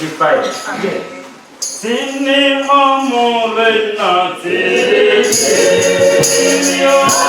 45. Tsini amore na tsini amore.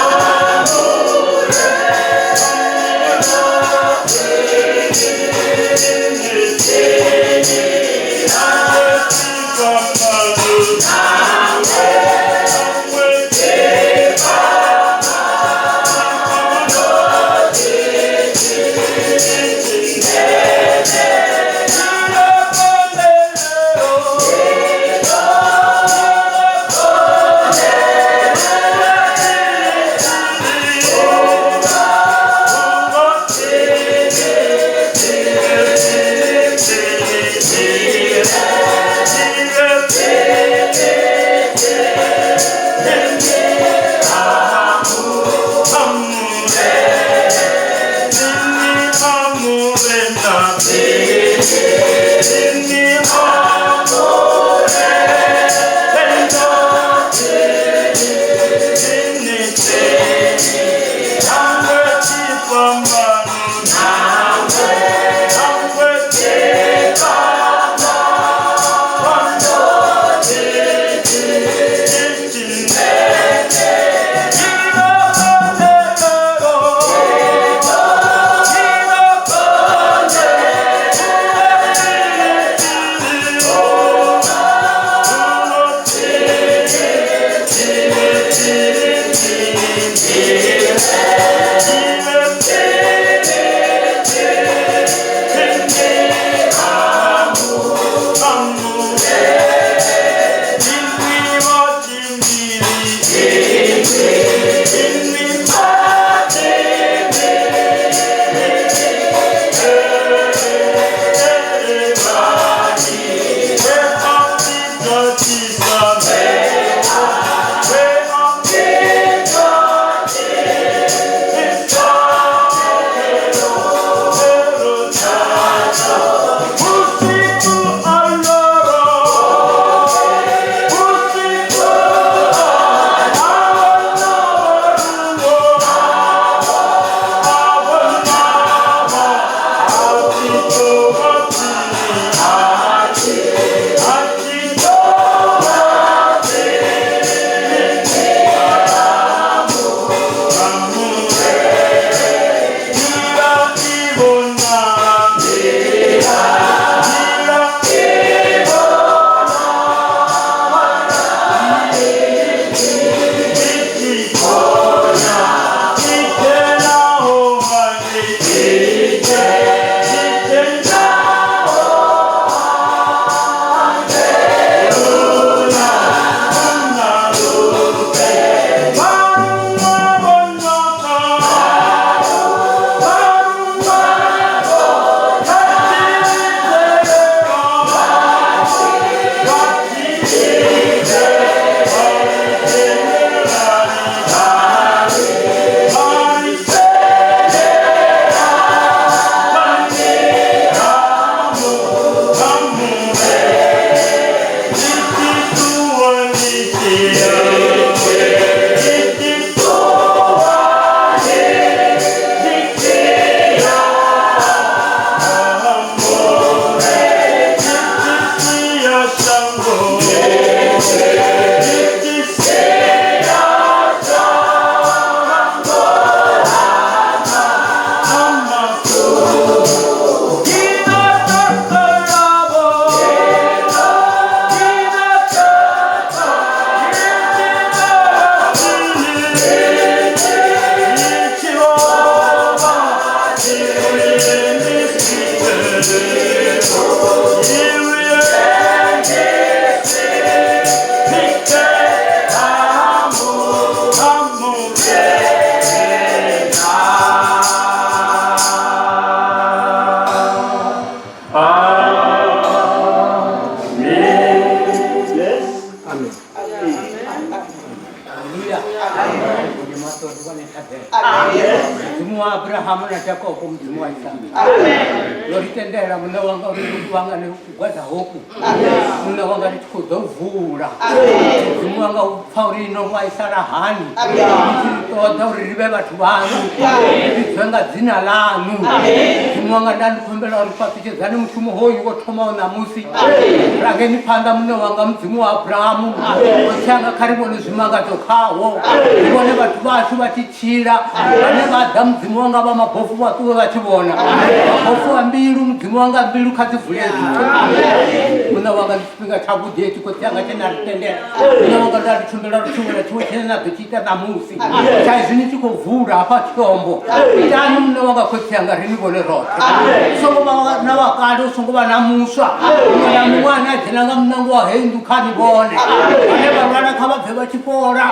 Mudzimu wa Abrahamu na Jakobo, Mudzimu wa Isaka. Ndo ri tendela muṋe wanga uri wanga ni gwada hoku. Muṋe wanga ri tshi khou ḓo vula. Mudzimu wanga u pfa uri no vhaisala hani. Ni tshi ri ṱoḓa uri ri vhe vhathu vhaṋu, ri vhidzwe nga dzina ḽaṋu. Mudzimu wanga, nda ndi humbela uri fhaṱutshedzani mushumo hoyu wo thomaho ṋamusi. Rangeni phanḓa Muṋe wanga, Mudzimu wa Abrahamu. Khotsi anga, kha ri vhone zwimangadzo khawo, ri vhone vhathu vhashu vha tshi tshila, vhane vha ḓa Mudzimu wanga vha mabofu vha ṱuwe vha tshi vhona, mabofu a mbilu. Mudzimu wanga, mbilu kha dzi vulee. Muṋe wanga, ndi tshifhinga tshavhuḓi hetshi, khotsi anga, tshe na ri tendela. Muṋe wanga, nda ndi tshumbela uri tshiṅwe na tshiṅwe tshine na ḓo tshi ita ṋamusi, sa izwi ni tshi khou vula hafha tshiombo, itani Muṋe wanga, khotsi anga, ri ni vhone roṱhe. U songo vha na wa kale, u songo vha na muswa, muṅwe na muṅwe ane a dzhena nga muṋango wa heyi nnḓu kha ni vhone. Vhane vha lwala kha vha bve vha tshi fhola.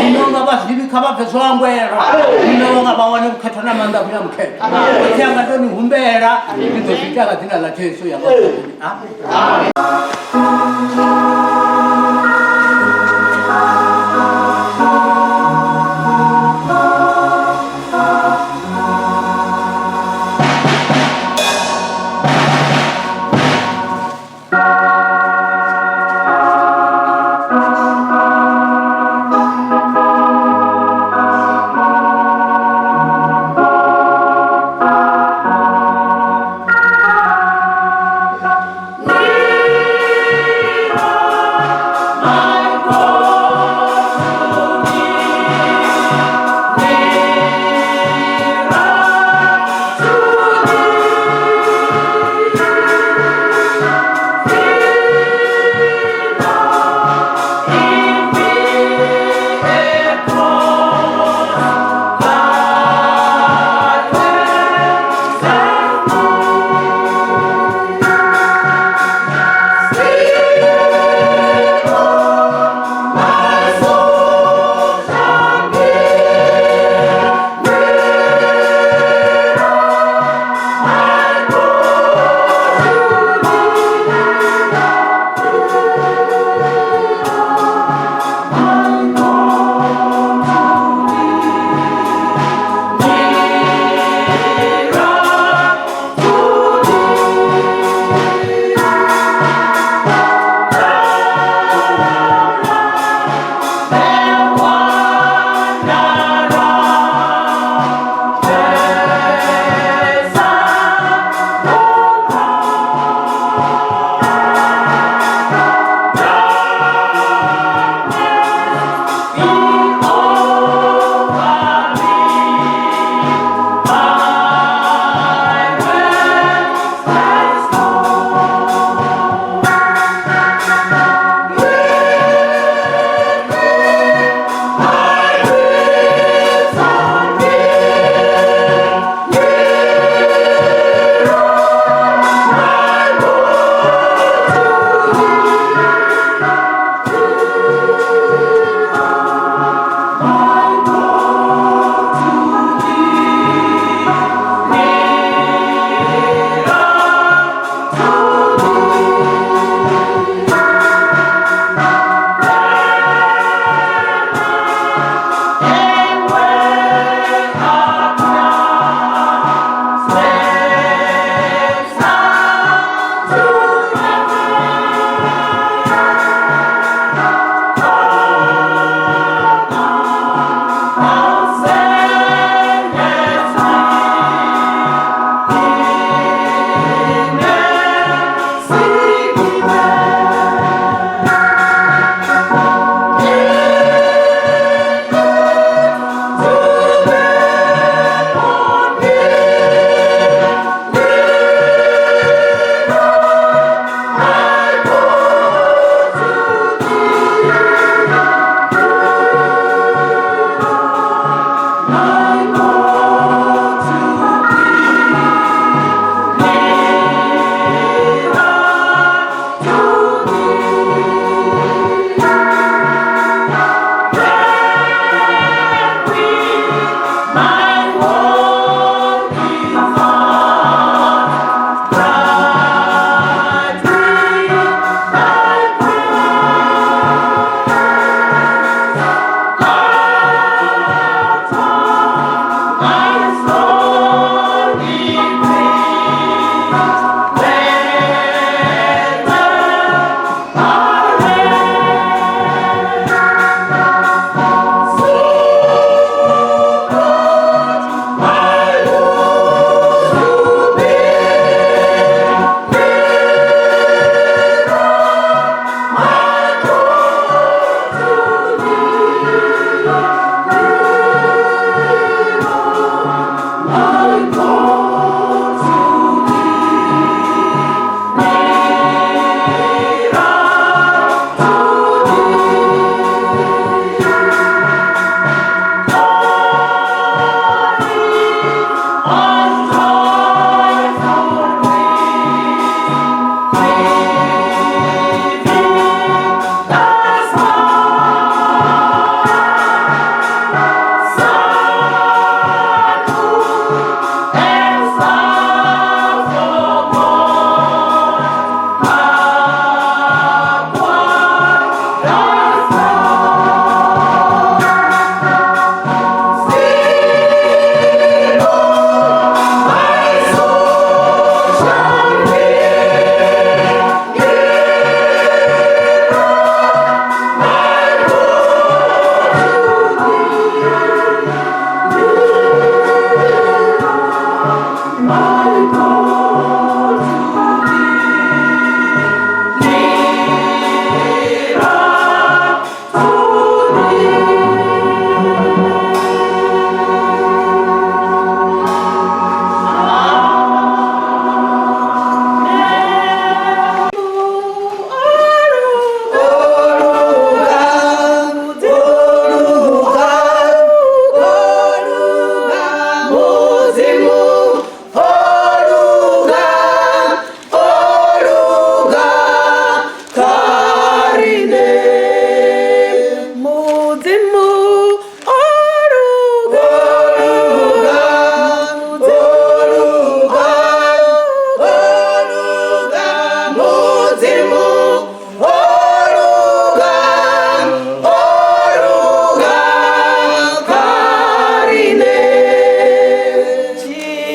Muṋe wanga, vha zwivhi kha vha bve zwo hangwelwa. Muṋe wanga, vha wane vhukhethwa na maanḓa a Muya Mukhethwa. Khotsi anga, ndo ni humbela, ndi ḓo zwi ita nga dzina ḽa Jesu ya nga. Amen.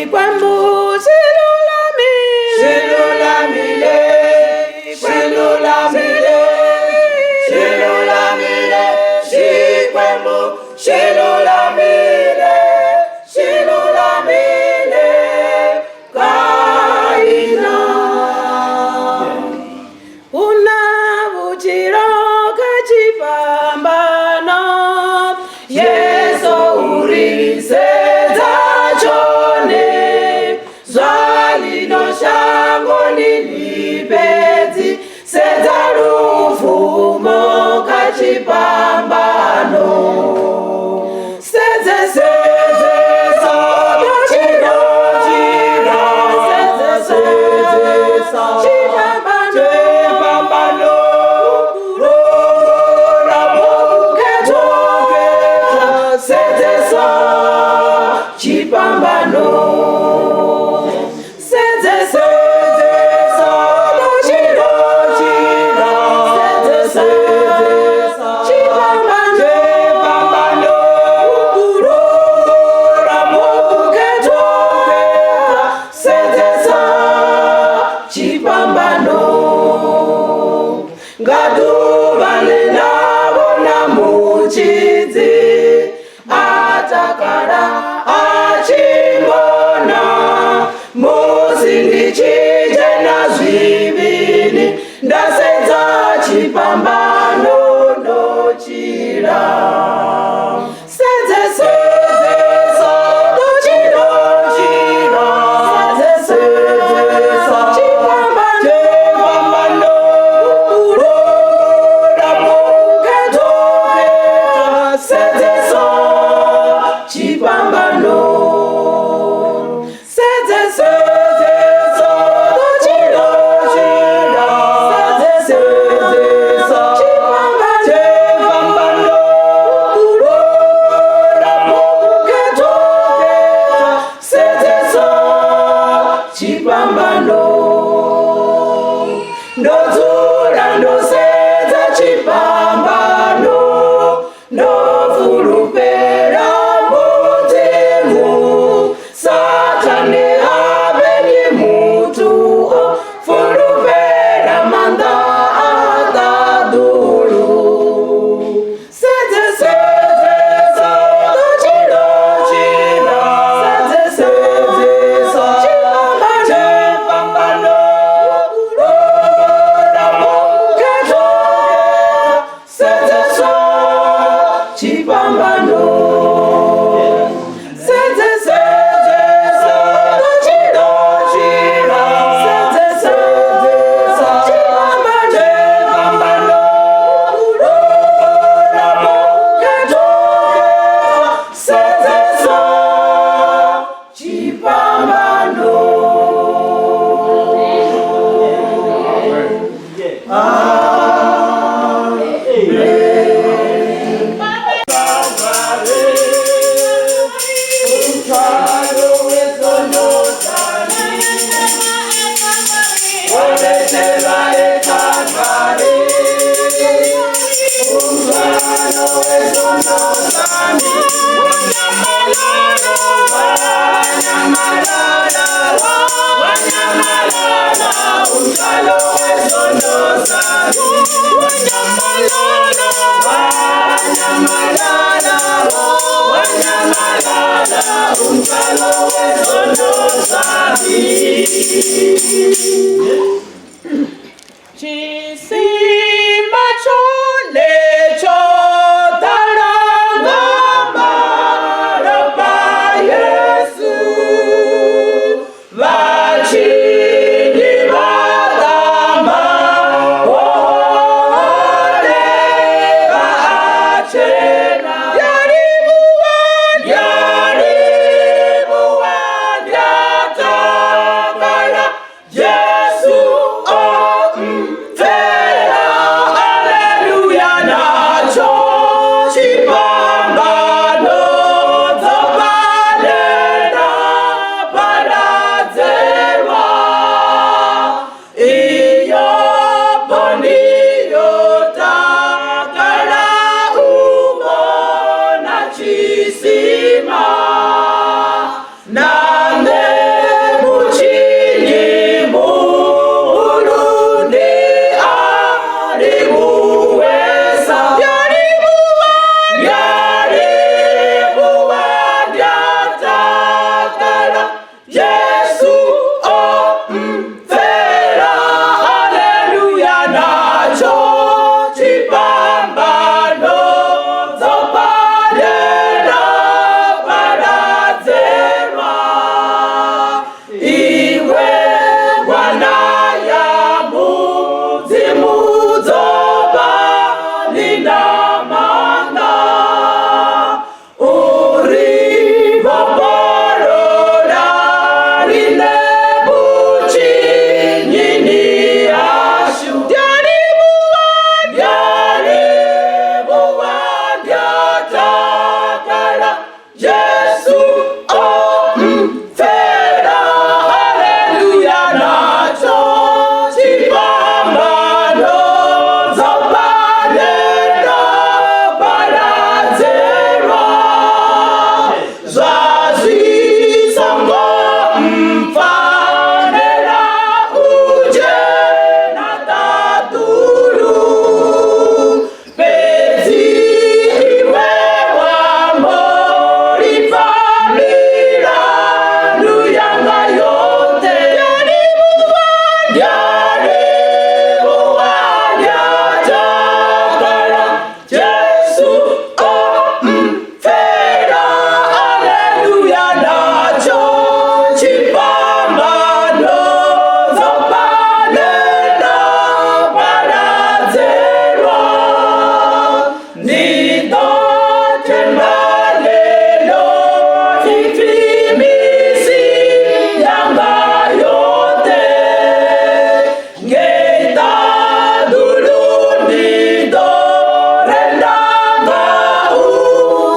Xikwembu xi lulamile. Xi lulamile, xi lulamile, xi lulamile, Xikwembu xi lulamile, xi lulamile ka hina. Hu na vhutshilo kha tshifhambano, Yesu u ri sedza tshone, zwa ḽino shango ni ḽifhedzi, sedza lupfumo kha tshifhambano. Sedze, sedze, sa, tshilo, tshilo, sedze, sedze, sa, tshifhambano, tshifhambano, rula mukhethwa, sedze sa, tshifhambano. Sedze, Sedze, sa, tshilo, tshilo, sedze, sedze, sa, tshifhambano, tshifhambano, rula mukhethwa, sedze sa, tshifhambano. Nga ḓuvha ḽe nda vhona mutshidzi a takala a tshi mbona, musi ndi tshi dzhena zwivhini nda sedza tshifhambano ndo tshila. Sedze, Sedze, sa, tshilo, tshilo, sedze, sedze, sa, tshifhambano, tshifhambano, rula mukhethwa, sedze sa, tshifhambano. Sedze, Sedze, sa, tshilo, tshilo, sedze, sedze, sa, tshifhambano, tshifhambano, rula mukhethwa, sedze sa, tshifhambano. Ndo dzula ndo sedza tshifhambano, ndo fulufhela Mudzimu, Sathane ha vhenyi muthu o fulufhela maanḓa a ṱaḓulu. Sedze, Sedze, sa, tshilo, tshilo, sedze, sedze, sa, tshifhambano, rula mukhethwa, sedze sa, tshifhambano. Sedze, Sedze, sa, tshilo, tshilo, sedze, sedze, sa, tshifhambano, rula mukhethwa, sedze sa, tshifhambano. Tshisima tshone tsho ḓala nga malofha a Yesu, Vhatshini vha ṱamba hone vha a tshena. Ndi a livhuwa, Ndi a livhuwa, ndi a takala, Yesu Pfanela u dzhena ṱaḓulu, fhedzi iwe wa mbo lifha milandu yanga yoṱhe. Ndi a livhuwa, ndi a takala, Jesu o mpfela. Haleluya, natsho tshifhambano dzo fhalela fhaladzelwa. Ndi ḓo themba ḽeḽo ipfi misi yanga yoṱhe. Ngei ṱaḓulu ndi ḓo renda nga u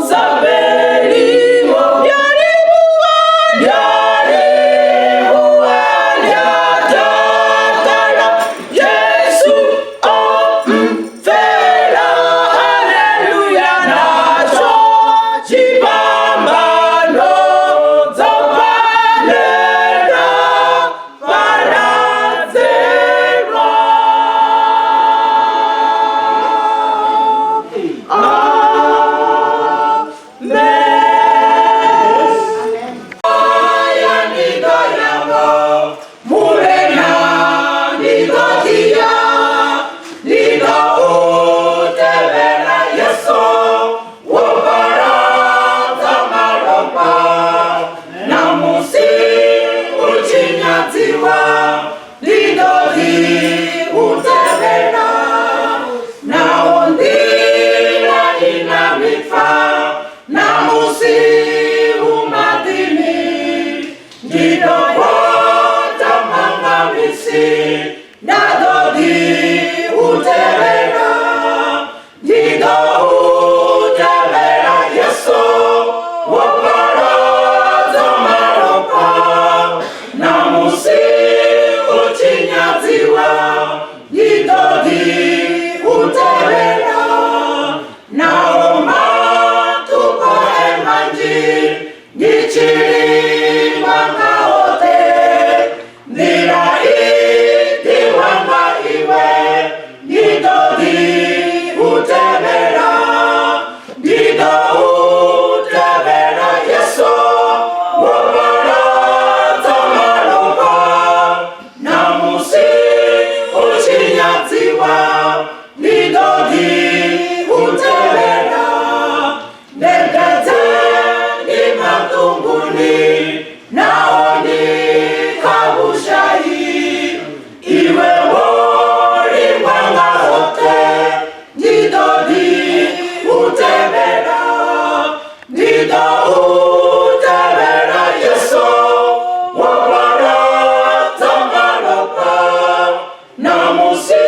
sa fheliho. Ndi a livhuwa, ndi a livhuwa, ndi a takala, Jesu o mpfela. Haleluya, natsho tshifhambano dzo fhalela fhaladzelwa. Amen. Aya ndi ḓo yavho, Murena ndi ḓo ḓiya, ndi ḓo u tevhela Yesu, wo fhaladza malofha. Ṋamusi u tshi nyadziwa, ndi ḓo ḓi u tevhela. Naho nḓila i na mipfa, ṋamusi hu maḓini, ndi ḓo kotama nga misi, nda ḓo ḓi u tevhela. Ndi ḓo u tevhela Yesu, wo fhaladza malofha. Ṋamusi u tshi nyadziwa, ndi ḓo ḓi u tevhela. Naho maṱhupho e manzhi, ndi tshi lingwa nga hoṱhe, nḓila i ḓihwa nga iwe, ndi ḓo ḓi u tevhela. Ndi ḓo u tevhela Yesu, wo fhaladza malofha. Ṋamusi u tshi nyadziwa, ndi ḓo ḓi u tevhela. Ndededze ndi maṱunguni, naho ndi kha vhushai, iwe wo lingwa nga hoṱhe, ndi ḓo ḓi u tevhela. Ndi ḓo u tevhela Yesu, wo fhaladza malofha. Ṋamusi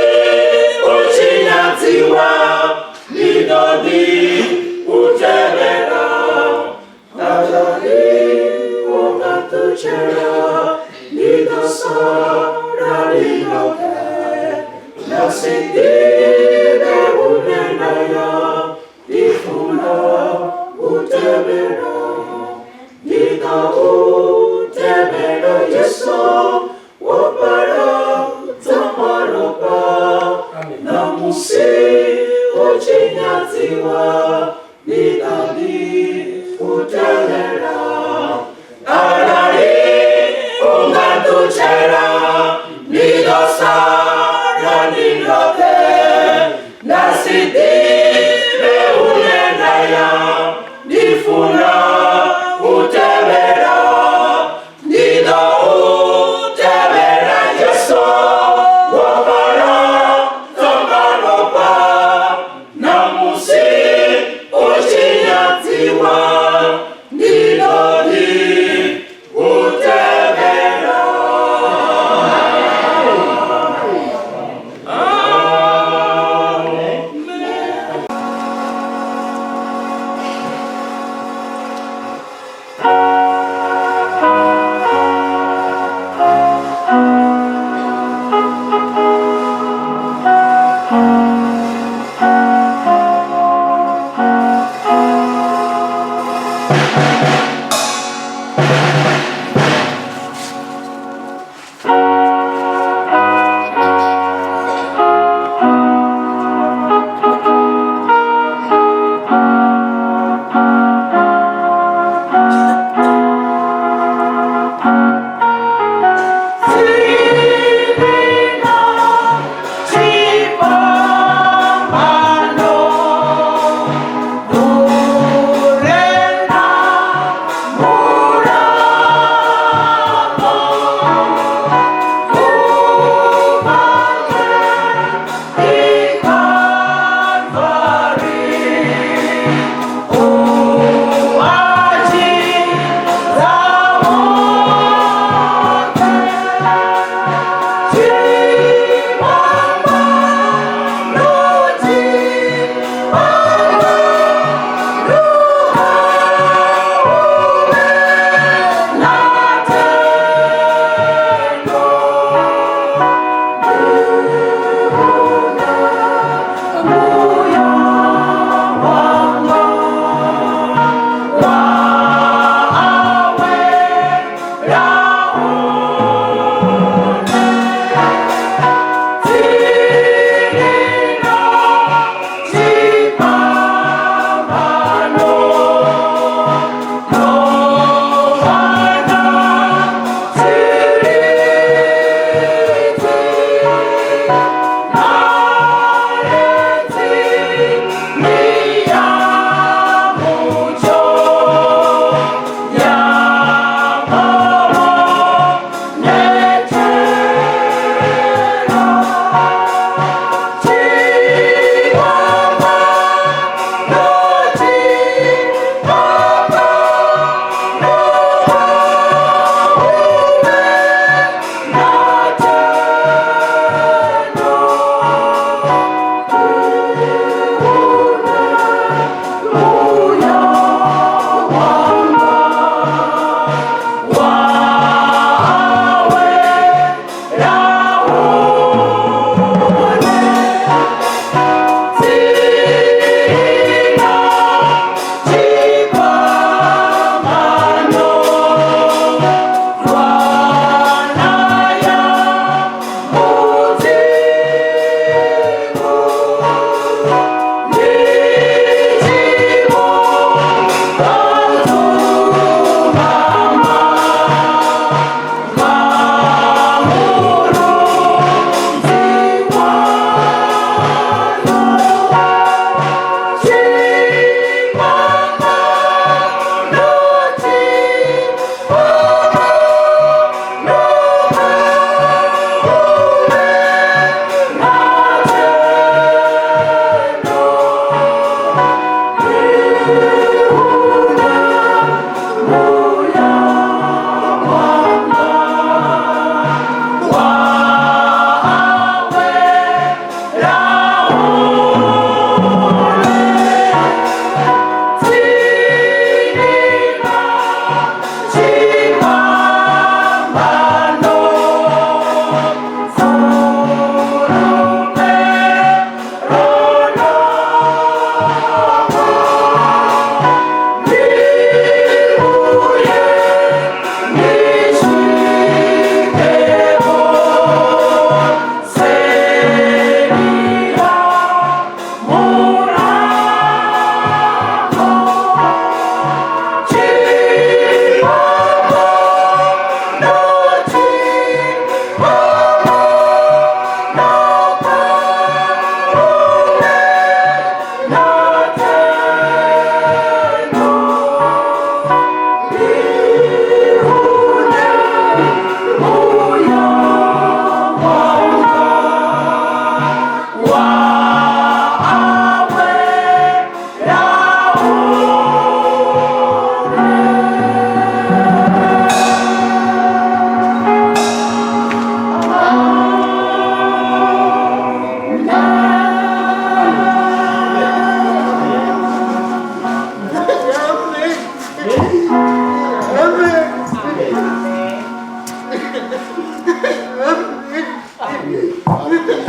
u tshi nyadziwa, ndi ḓo ḓi u tevhela. Arali u nga ṱutshela, ndi ḓo sala ndi ḽoṱhe, nda si ḓivhe hune nda ya. Ndi funa u tevhela, ndi ḓo u tevhela Yesu, wo fhaladza malofha. Ṋamusi u tshi nyadziwa, ndi ḓo ḓi u tevhela. Arali u nga ṱutshela, ndi ḓo sala ndi ḽoṱhe, nda si ḓivhe hune nda ya. Ndi funa u tevhela, ndi ḓo u tevhela Yesu, wo fhaladza malofha. Ṋamusi u tshi nyadziwa, ndi ḓo ḓi u tevhela.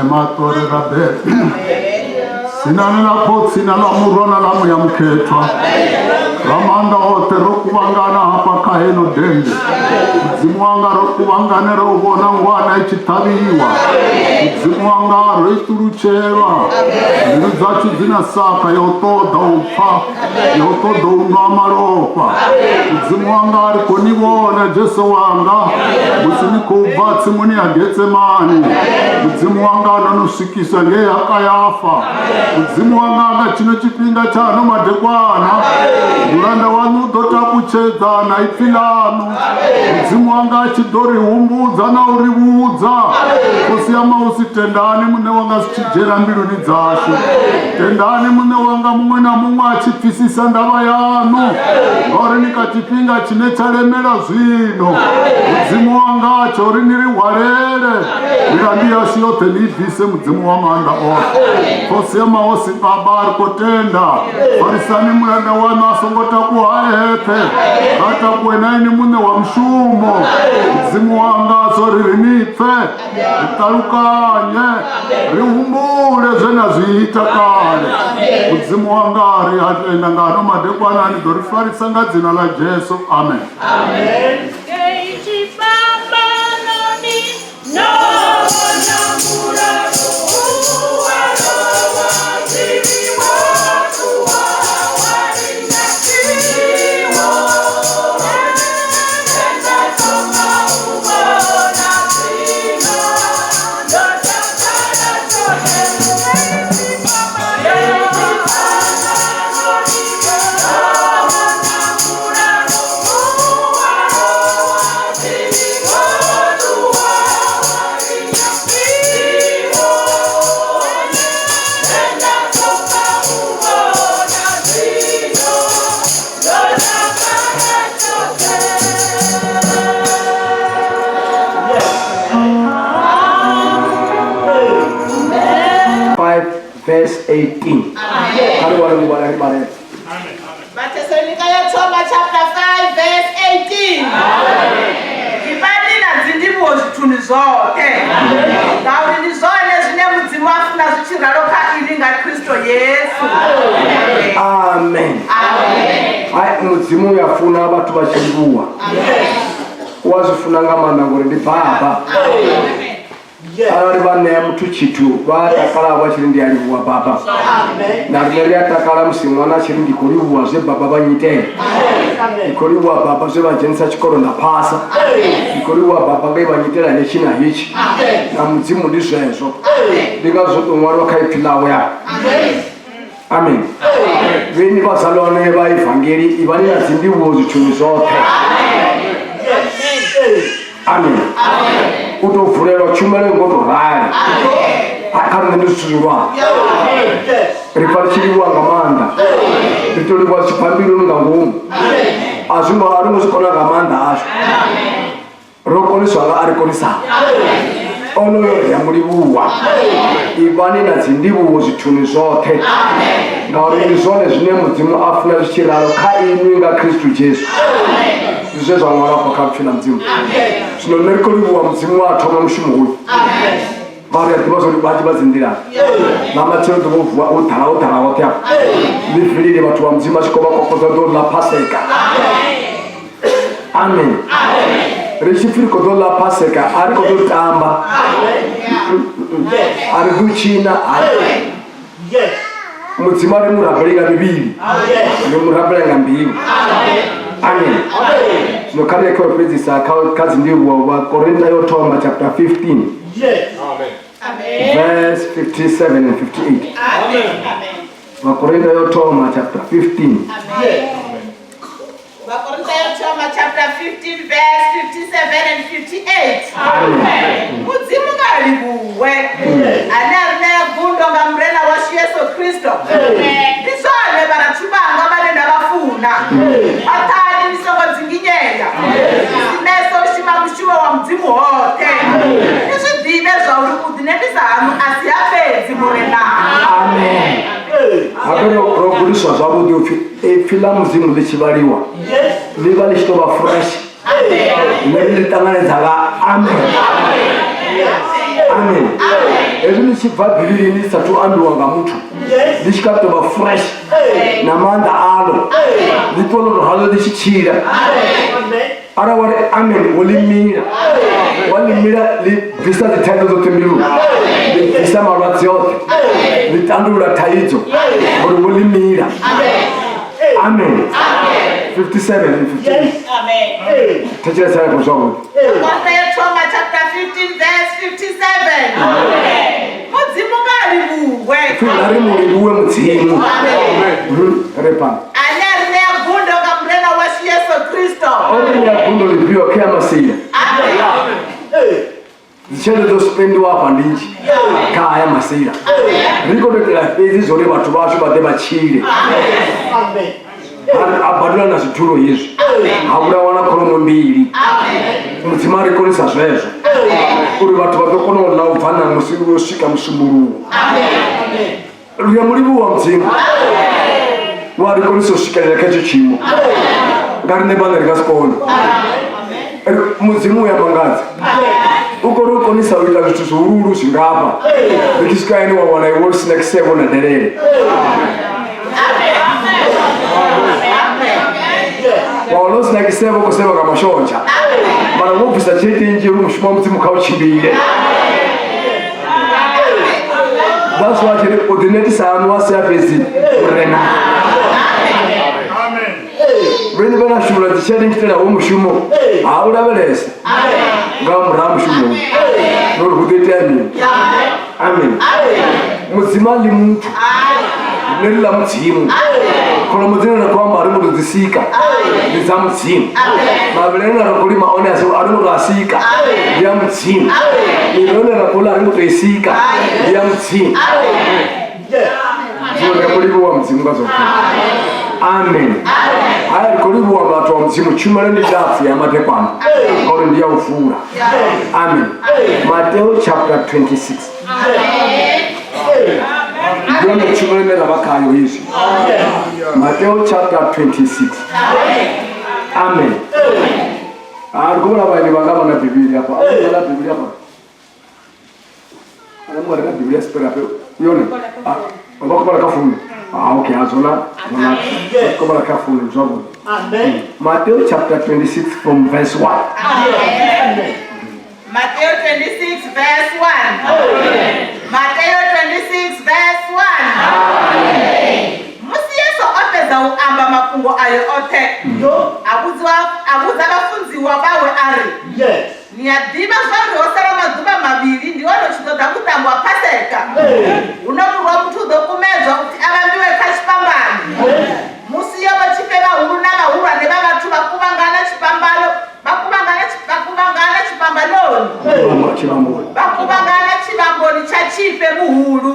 Ematori rabele. Dzinani ḽa Khotsi na ḽa Murwa na ḽa Muya Mukhethwa. Ramaanḓaoṱhe, ro kuvhangana hafha kha heno dennde. Mudzimu wanga, ro kuvhanganela u vhona ngwana i tshi ṱhavhiwa. Mudzimu wanga, ro i ṱulutshelwa. Mbilu dzashu dzi na saka ya u ṱoḓa u pfa, ya u ṱoḓa u nwa malofha. Mudzimu wanga, ri khou ni vhona, Jesu wanga, musi ni khou bva tsimuni ya Getsemane. Mudzimu wanga, no no swikiswa ngei ha Kayafa. Mudzimu wanga, nga tshino tshifhinga tsha ano madekwana, mulanda waṋu u ḓo takutshedza na ipfi ḽaṋu. Mudzimu wanga a tshi ḓo ri humbudza na u ri vhudza. Khosi ya mahosi, tendani Muṋe wanga zwi tshi dzhena mbiluni dzashu. Tendani Muṋe wanga muṅwe na muṅwe a tshi pfisisa ndavha yaṋu, ngauri ni kha tshifhinga tshine tsha lemela zwino. Mudzimu wanga, tsho uri ni ri hwalele milandu yashu yoṱhe, ni i bvise, Mudzimu wa maanḓa oṱhe. Khosi ya mahosi, Baba, ri khou tenda. Farisani mulanda waṋu a songo takuwa a eṱhe, nga takuwe na ini muṋe wa mushumo. Mudzimu wanga, zwo ri ri ni pfe, ri ṱalukanye, ri humbule zwe na zwi ita kale. Mudzimu wanga, ri a tenda nga ano madekwana ni ḓo ri farisa nga dzina ḽa Jesu. Amen. Ngei tshifhambanoni no vhona mulalo wa lovha zwivhi wa ṱuwa wa linda tshiwo. Nṋe nda thoma u vhona zwino ndo takala tshoṱhe. Ngei tshifhambanoni no vhona mulalo wa lovha zwivhi wa ṱuwa wa linda tshiwo. Nṋe nda thoma u vhona zwino ndo takala tshoṱhe. 5 verse 18. Kha ri vhale vhale ri vhale. Vhathesalonika yo thoma chapter 5 verse 18. Ivhani na dzindivhuwo zwithuni zwoṱhe, ngauri ndi zwone zwine Mudzimu a funa zwi tshi ralo kha inwi nga Kristo Yesu. Amen. Hai, Mudzimu uya funa vhathu vha tshi livhuwa. U a zwi funa nga maanḓa ngori ndi baba. Arali vha ṋea muthu tshithu vha a takala vha tshi ri ndi a livhuwa baba. Na riṋe ri a takala musi ṅwana a tshi ri ndi khou livhuwa zwe baba vha nyitela. Ndi khou livhuwa baba zwe vha dzhenisa tshikolo nda phasa. Ndi khou livhuwa baba nge vha nyitela hetshi na hetshi. Na Mudzimu ndi zwezwo. Ndi ngazwo zwo tou ṅwaliwa kha ipfi ḽawe afha. Amen. Vheni vhazalwane vha ivangeli, ivhani na dzindivhuwo zwithuni zwoṱhe. Amen. U tou vulelwa tshumelo i ngo tou rali. Kha nṋe ndi zwithu zwihulwane. Ri pfa ri tshi livhuwa nga maanḓa. Ri tou livhuwa zwi tshi bva mbiluni nga ngomu. A zwi ngo a ri ngo zwi kona nga maanḓa ashu. Ro koniswa nga a ri konisaho. Onoyo ri a mu livhuwa. Ivhani na dzindivhuwo zwithuni zwoṱhe, ngauri ndi zwone zwine Mudzimu a funa zwi tshi ralo kha inwi nga Kristu Jesu. Ndi zwe zwa ṅwalwa afha kha pfi ḽa Mudzimu. Zwino nṋe ri khou livhuwa Mudzimu wa thoma mushumo hoyu, ngauri a ḓivha zwori vhanzhi vha dzi nḓilani na matshelo ḓo vho vuwa o ḓala o ḓala hoṱhe afha ḽi vilile vhathu vha Mudzimu vha tshi khou vha kokodza ḓo ḽa Paseka. Amen. Ri tshi pfi ri khou ḓo ḽa Paseka, a ri khou ḓo tamba, a ri ḓo tshina. Hai, Mudzimu a ri mu rabele nga mivhili, ri mu rabela nga mbilu. Amen. Zwino kha ri ye kha u fhedzisa kha dzindivhuwo vha Korinta yo thoma chapter 15 verse 57 and 58. Vhakorinta yo thoma chapter 15. Vakorinta yo thoma chapter 15 verse 57 and 58. Mudzimu nga a livhuwe ane a ri ṋea gundo nga Murena washu Yesu Kristo. Ndi zwone vharathu vhanga vhane nda vha funa. Khwaṱhani, ni songo dzinginyea. Ni sinese u shuma mushumo wa Mudzimu hoṱhe. Ni zwi ḓivhe zwa uri u ḓinetisa haṋu a si ha fhedzi Murenani. Amen. Habe ro gudiswa zwavhuḓi upfi ipfi ḽa Mudzimu ḽi tshi vhaliwa ḽi vha ḽi tshi tou vha fresh. Nṋe ri ḽi ṱanganedza nga amen. Amen. Hezwi ḽi tshi bva Bivhilini ḽi sathu ambiwa nga muthu ḽi tshi kha tou vha fresh na maanḓa alo ḽi ṱuwa ḽo tou ralo ḽi tshi tshila. Arali wa ri amen wo ḽi mila, wa ḽi mila ḽi bvisa dzi thaidzo dzoṱhe mbiluni, ḽi bvisa malwadze oṱhe, ḽi tandulula thaidzo ngori wo ḽi mila. Amen. 57 and 58. Amen. Thetshelesa henefho zwavhuḓi. Vhakorinthe yo thoma chapter 15 verse 57. Mudzimu nga a livhuwe. Pfi nga ri mu livhuwe Mudzimu. Ri phanḓa. Ane a ri ṋea gundo nga Murena washu Yesu Kristo. O ri ṋea gundo ḽifhio khe a masia. Amen. Dzi tshelede dzo spendiwa afha ndi nnzhi kha haya masila. Ri khou tou itela fhedzi zwo uri vhathu vhashu vha ḓe vha tshile. A badela na zwidulo hezwi. Ha vhulawa na kholomo mbili. Mudzimu a ri konisa zwezwo. Uri vhathu vha ḓo kona u ḽa u bva ṋamusi u swika musumbuluwo. Ri a mu livhuwa Mudzimu. Wa ri konisa u swikelela kha etsho tshiimo. Nga riṋe vhaṋe ri nga si kone. Mudzimu u ya mangadza. U kona u konisa u ita zwithu zwihuluhulu zwingafha. Ri tshi swika ene wa wana iwe u sina kisevho na delele. Wa wana u sina kisevho khou sevha nga mashonzha. Mara wo bvisa tshelede nnzhi uri mushumo wa Mudzimu kha u tshimbile. That's why tshiri u ḓinetisa haṋu wa sia fhedzi murena. Vhene vha na shula dzi tshelede ntshi itela ho mushumo ha u lavhelesa nga murahu ha mushumo uri hu ḓo itea mini. Amen. Mudzimu a ḽi muthu riṋe ri ḽa Mudzimu. Kholomo dzine ra khou amba a ri ngo tou dzi sika ndi dza Mudzimu. Mavhele ane ra khou lima one a ri ngo tou a sika ndi a Mudzimu. Miroho ine ra khou ḽa a ri ngo tou i sika ndi ya Mudzimu. Zwino ri khou livhuwa Mudzimu nga zwoṱhe. Amen. Haya ri khou livhuwa vhathu vha Mudzimu tshumelo ndi ndapfu ya madekwana ngauri ndi ya u vula. Amen. Mateo chapter 26. Ndi yone tshumelo ine ra vha khayo hezwi. Mateo chapter 26. Amen. Ah, ri khou vhona vhaeni vhanga vha na Bivhili hafha. A vha na Bivhili hafha. Ana mwa na Bivhili ya sipera hafha. Yone. Ah, vha khou vhala kha founu. Ah, okay, a zwona zwona. Vha khou vhala kha founu zwavhuḓi. Amen. Mateo chapter 26 from verse 1. Mateo 26 verse 1. Mateo 26 verse 1. Musi Yesu o fhedza u amba mafhungo ayo oṱhe, a vhudza vhafunziwa vhawe a ri, Ni a ḓivha zwauri ho sala maḓuvha mavhili ndi hone hu tshi ḓo ḓa vhuṱambo ha Paseka. Huno Murwa muthu u ḓo kumedzwa upfi a vhambiwe kha tshifhambano. Musi yo vhotshifhe vhahulu na vhahulwane vha vhathu vha kuvhangana tshifhambano vha kuvhangana vha kuvhangana tshifhambanoni vha kuvhangana tshivhamboni tsha tshifhe muhulu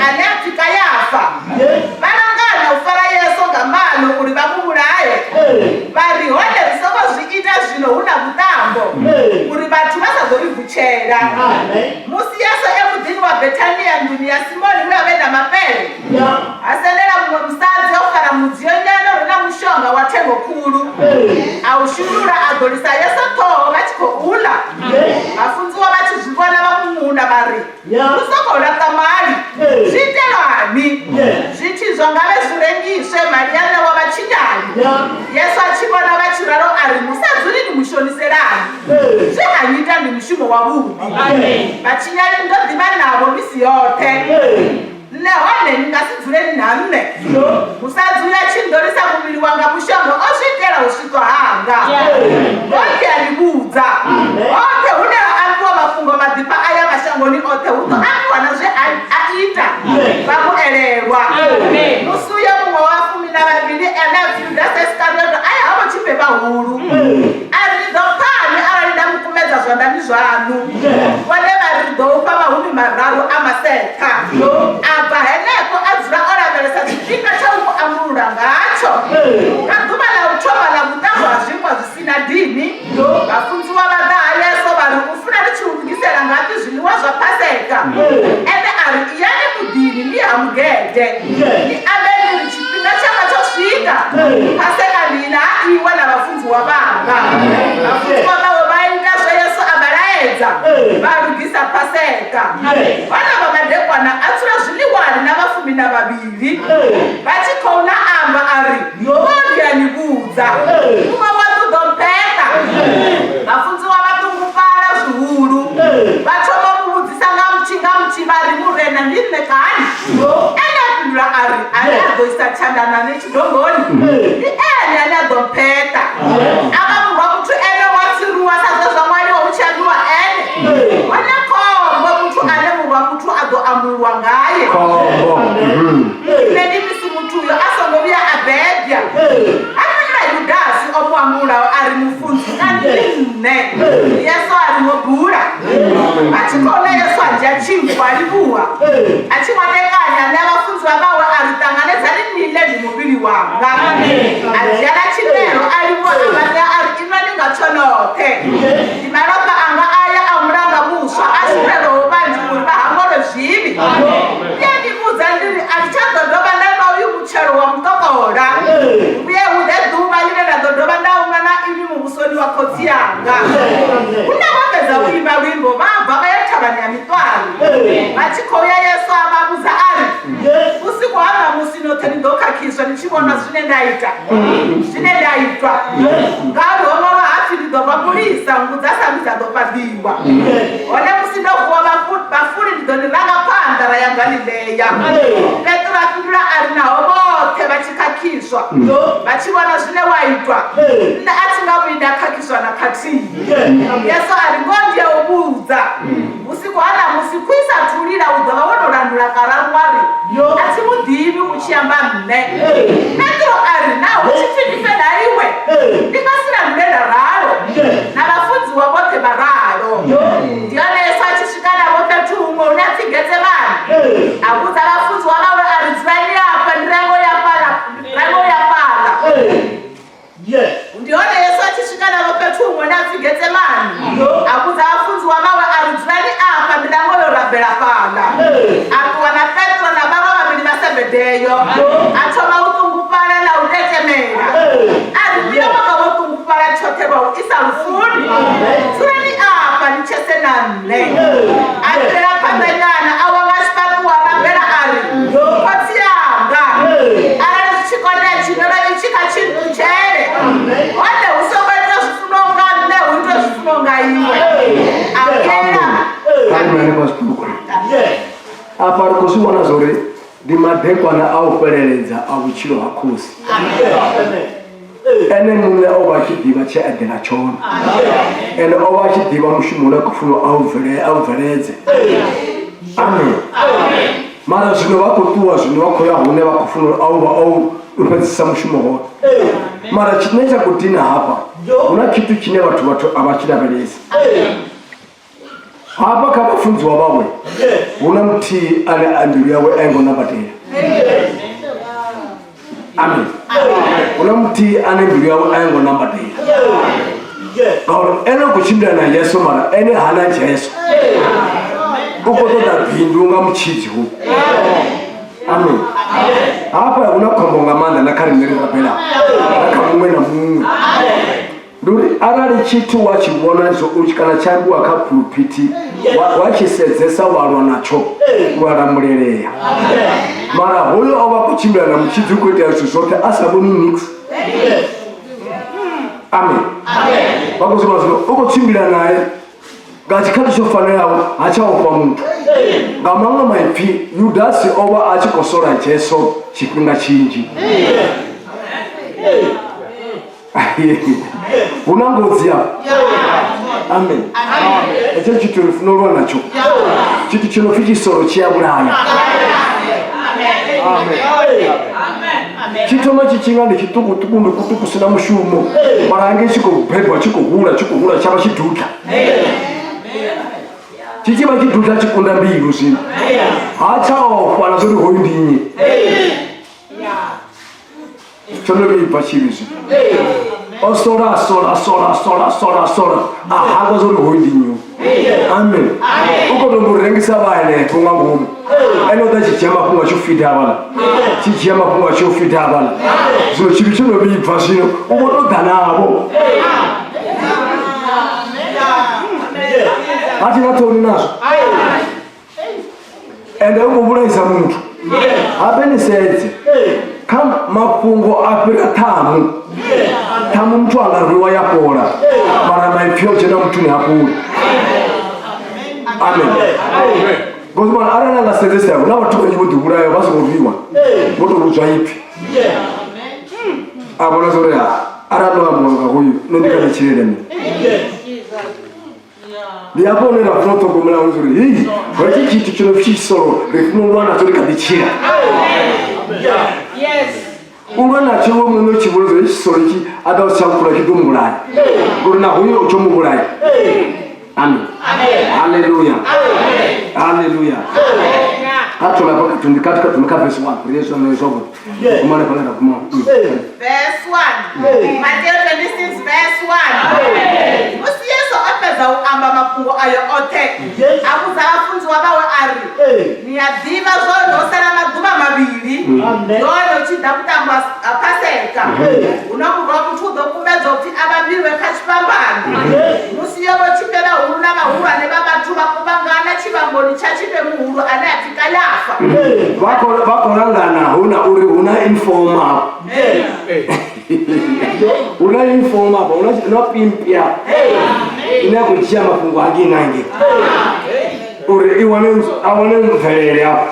ane a pfi Kayafa. Vha langana u fara Yesu nga maano uri vha mu vhulaye. Vha ri, Hone ri songo zwi ita zwino hu na vhuṱambo, uri vhathu vha sa ḓo ri vutshela. Musi Yesu e muḓini wa Bethania nḓuni ya Simoni we a vha e na mapele, ha sendela muṅwe musadzi o fara mudzionyana u re na mushonga wa thengo khulu, a u shulula a ḓolisa Yesu ṱhoho vha tshi khou ḽa. Vhafunziwa vha tshi zwi vhona vha ṅuṅuna vha ri, Hu sokou laṱa mali zwi itelwani? Zwithu izwo ngavhe zwi rengiswe, mali ya ṋewa vhatshinyali. Yesu a tshi vhona vha tshi ralo a ri, Musadzi ni mu shoniselani? Zwe a nnyita ndi mushumo wavhuḓi. Vhatshinyali ni ḓo ḓi vha navho misi yoṱhe, nṋe hone ni nga si dzule ni na nṋe. Musadzi uyo a tshi nḓolisa muvhili wanga mushonga o zwi itela u swiṱwa hanga. Ngoho ndi a ni vhudza, hoṱhe hune ha ambiwa mafhungo maḓifha aya mashangoni oṱhe hu ḓo ambiwa na zwe a ita, vha mu elelwa. Musi uyo muṅwe wa fumi na vhavhili ane a pfi Yudasi Iskarioto a ya ha vhotshifhe vhahulu, a ri, Ni ḓo mpfani arali nda mu kumedza zwanḓani zwaṋu? Vhone vha ri, Ri ḓo u fha mahumi mararu a maseṱha. A bva henefho a dzula o lavhelesa tshifhinga tsha u mu ambulula ngatsho. Nga ḓuvha ḽa u thoma ḽa vhuṱambo ha zwinkwa zwi si na dini, vhafunziwa vha ḓa ha Yesu vha ri, U funa ri tshi u lugisela ngafhi zwiḽiwa zwa Paseka? Ene a ri, Iyani muḓini ni ye ha mugede, ni ambe ni ri, Tshifhinga tshanga tsho swika, Paseka ndi ina ha iwe na vhafunziwa vhanga. Vhafunziwa vhawe vha ita zwe Yesu a vha laedza, vha lugisa Paseka. Paseka. Hone vha madekwana a dzula zwiḽiwani na vha 12, vha tshi khou ḽa amba a ri, Ngoho ndi a ni vhudza, muṅwe waṋu u ḓo mpheṱa. Vhafunziwa vha ṱungufhala zwihulu, vha thoma u mu vhudzisa nga muthihi nga muthihi vha ri, Murena, ndi nṋe kani? Ene a fhindula a ri, Ane a ḓo isa tshanḓa na nṋe tshidongoni ndi ene ane a ḓo mpheṱa. A vha Murwa muthu ene wa tsiruwa sa zwe zwa ṅwaliwa hu tshi ambiwa ene. Hone khombo muthu ane Murwa muthu a ḓo ambululwa ngae. Khombo. Nṋe ndi misi muthu uyo a songo vhuya a bebwa. Ha fhindula Yudasi o mu ambululaho a ri, Mufunzi, kani ndi nṋe? Yesu a ri, Wo bula. Vha tshi khou ḽa, Yesu a dzhia tshinkwa, a livhuwa, a tshi ṅwatekanya, a ṋea vhafunziwa vhawe a ri, Ṱanganedzani ni ḽe, ndi muvhili wanga. A dzhia na tshinwelo, a livhuwa, a vha ṋea a ri, Inwani ngatsho noṱhe, ndi malofha anga aya a mulanga muswa a shulelwaho vhanzhi uri vha hangwelwe zwivhi. Ndi a ni vhudza ndi ri, a thi tsha ḓo dovha nda nwa uyu mutshelo wa muṱokola, hu vhuye hu ḓe ḓuvha ḽine nda ḓo dovha nda u nwa na inwi muvhusoni wa Khotsi anga. Huno vho fhedza u imba luimbo, vha bva vha ya thavhani ya miṱwari. Vha tshi khou ya, Yesu a vha vhudza a ri, Vhusiku ha ṋamusi noṱhe ni ḓo khakhiswa ni tshi vhona zwine nda ita, zwine nda itwa, ngauri ho ṅwalwa ha pfi, Ndi ḓo vha mulisa, nngu dza sambi dza ḓo fhaḓiwa. Hone musi ndo vuwa vhafuni ndi ḓo ni ranga phanḓa ra ya Galilea. Petro a fhindula a ri, Naho vhoṱhe vha tshi khakhiswa vha tshi vhona zwine wa itwa, nṋe a thi nga vhuyi nda khakhiswa na khathihi. Yesu a ri, Ngoho ndi a u vhudza, vhusiku ha ṋamusi khuhu i sa athu lila u ḓo vha wo no landula kararu wa ri, A thi mu ḓivhi, u tshi amba nṋe. Petro a ri, Naho hu tshi pfi ndi fe na iwe, ndi nga si landule nda ralo. Na vhafunziwa vhoṱhe vha ralo. Ndi hone Yesu a tshi swika navho fhethu huṅwe hune ha pfi Getsemane, a vhudza vhafunziwa vhawe a ri, Dzulani afha, ndi range u ya fhaḽa, range u ya fhaḽa. Ndi hone Yesu a tshi swika navho fhethu huṅwe hune ha pfi Getsemane, a vhudza vhafunziwa vhawe a ri, Dzulani afha, ndi range u yo rabela fhaḽa. A ṱuwa na Petro na vharwa vhavhili vha Sebedeo, a thoma u ṱungufhala na u tetemela. A ri, Muya wanga wo ṱungufhala tshoṱhe lwa u isa lufuni. Dzulani afha ni tshese na nṋe. A bvela phanḓa nyana, a wa nga tshifhaṱuwo a rabela a ri, Khotsi anga, arali zwi tshi konea tshinwelo itshi kha tshi nṱutshele, hone hu songo itwa zwi funwaho nga nṋe, hu itwe zwi funwaho nga iwe. A vhuyela. Kha ri hanefha zwiṱuku. Afha ri khou zwi vhona zwa uri ndi madekwana a u fheleledza a vhutshilo ha khosi. Ene muṋe o vha a tshi ḓivha tshe a ḓela tshone. Ene o vha a tshi ḓivha mushumo une a khou funa a u bvele a u bveledze. Amen. Mara zwino vha khou ṱuwa zwino vha khou ya hune vha khou funa uri a u vha o u fhedzisa mushumo hone. Mara tshine tsha khou dina hafha hu na tshithu tshine vhathu vhathu a vha tshi lavhelesi. Hafha kha vhafunziwa vhawe hu na muthihi ane a mbilu yawe a i ngo nambatela. Amen. Hu na muthihi ane mbilu yawe a i ngo nambatela. Ngauri ene u khou tshimbila na Yesu mara ene hana Jesu. U khou ṱoḓa bindu nga mutshidzi hu. Amen. Hafha hu na khombo nga maanḓa na kha riṋe ri rabelaho na kha muṅwe na muṅwe. Ndi uri arali tshithu wa tshi vhona zwo u kana tshi ambiwa kha phuluphithi wa, wa tshi sedzesa wa lwa natsho wa lamulelea. Mara hoyo o vha khou tshimbila na mutshidzi u khou itea zwithu zwoṱhe a sa vhoni nix. Amen. Vha khou zwi vhona zwino u khou tshimbila nae nga tshikhathi tsho fanelaho ha tsha ofha muthu. Nga maṅwe maipfi Yudasi o vha a tshi khou sola Jesu tshifhinga tshinzhi. Hu na ngozi afha. Amen. Hetsho tshithu ri funa u lwa natsho. Tshithu tshi no pfi tshisolo tshi a vhulaya. Tshi thoma tshi tshi nga ndi tshiṱukuṱuku ndi kuṱuku si na mushumo, mara hangei tshi khou bebwa tshi khou hula tshi khou hula tsha vha tshidudla. Tshi tshi vha tshidudla tshi kunda mbilu zwino. Ha tsha ofha na zwori hoyu ndi nnyi. Tsho no vhibva tshivhi zwino. O sola sola sola sola sola sola a hangwa zwa uri hoyu ndi nnyi. Amen. U khou tou rengisa vha henefho nga ngomu. Ene u ḓa tshi dzhia mafhungo a tshi u fida hafhaḽa. Tshi dzhia mafhungo a tshi u fida hafhaḽa. Zwino tshivhi tsho no vhibva zwino u vho tou ḓa navho. A thi na ṱhoni nazwo. Ende u khou vhulaisa muthu. Habe ni sedze kha mafhungo a fhira ṱhamu. Ṱhamu muthu a nga rwiwa ya fhola, mara maipfi o dzhena muthuni ha fholi. Amen. Because mara arali a nga sedzesa hu na vhathu vhanzhi vho ḓivhulaya vha songo rwiwa, vho tou vhudzwa ipfi. A vhona zwa uri arali ndo ambiwa nga hoyu nṋe ndi kha ḓi tshilele nṋe. Ndi hafho hune ra funa u ṱhogomela hone uri hei hetshi tshithu tshi no pfi tshisolo ri funa u lwa natsho ri kha ḓi tshila. U lwa natsho iwe muṋe u tshi vhona uri hetshi tshisolo itshi a ḓa u si tsha mfula tshi ḓo mbulaya, ngori na hoyu tsho mu vhulaya. Amen. Haleluya. Haleluya. Kha thome hafha kha thome kha kha thome kha verse 1 ri ye zwone zwavhuḓi. Guma hanefha ra guma. Verse 1. Mateo 26 verse 1. Musi Yesu o fhedza u amba mafhungo ayo oṱhe, a vhudza vhafunziwa vhawe a ri, Ni a ḓivha zwauri ho sala maḓuvha mavhili ndi hone hu tshi ḓa vhuṱambo ha Paseka. Huno Murwa muthu u ḓo kumedzwa upfi a vhambiwe kha tshifhambano. Musi yo vhotshifhe vhahulu na vhahulwane vha vhathu vha kuvhangana tshivhamboni tsha tshifhe muhulu ane a pfi Kayafa. Vha khou langana hu na uri hu na informa hu na informa hafha, hu na pimpia ine ya khou dzhia mafhungo hangei na hangei uri i wane a wane mvelele hafho,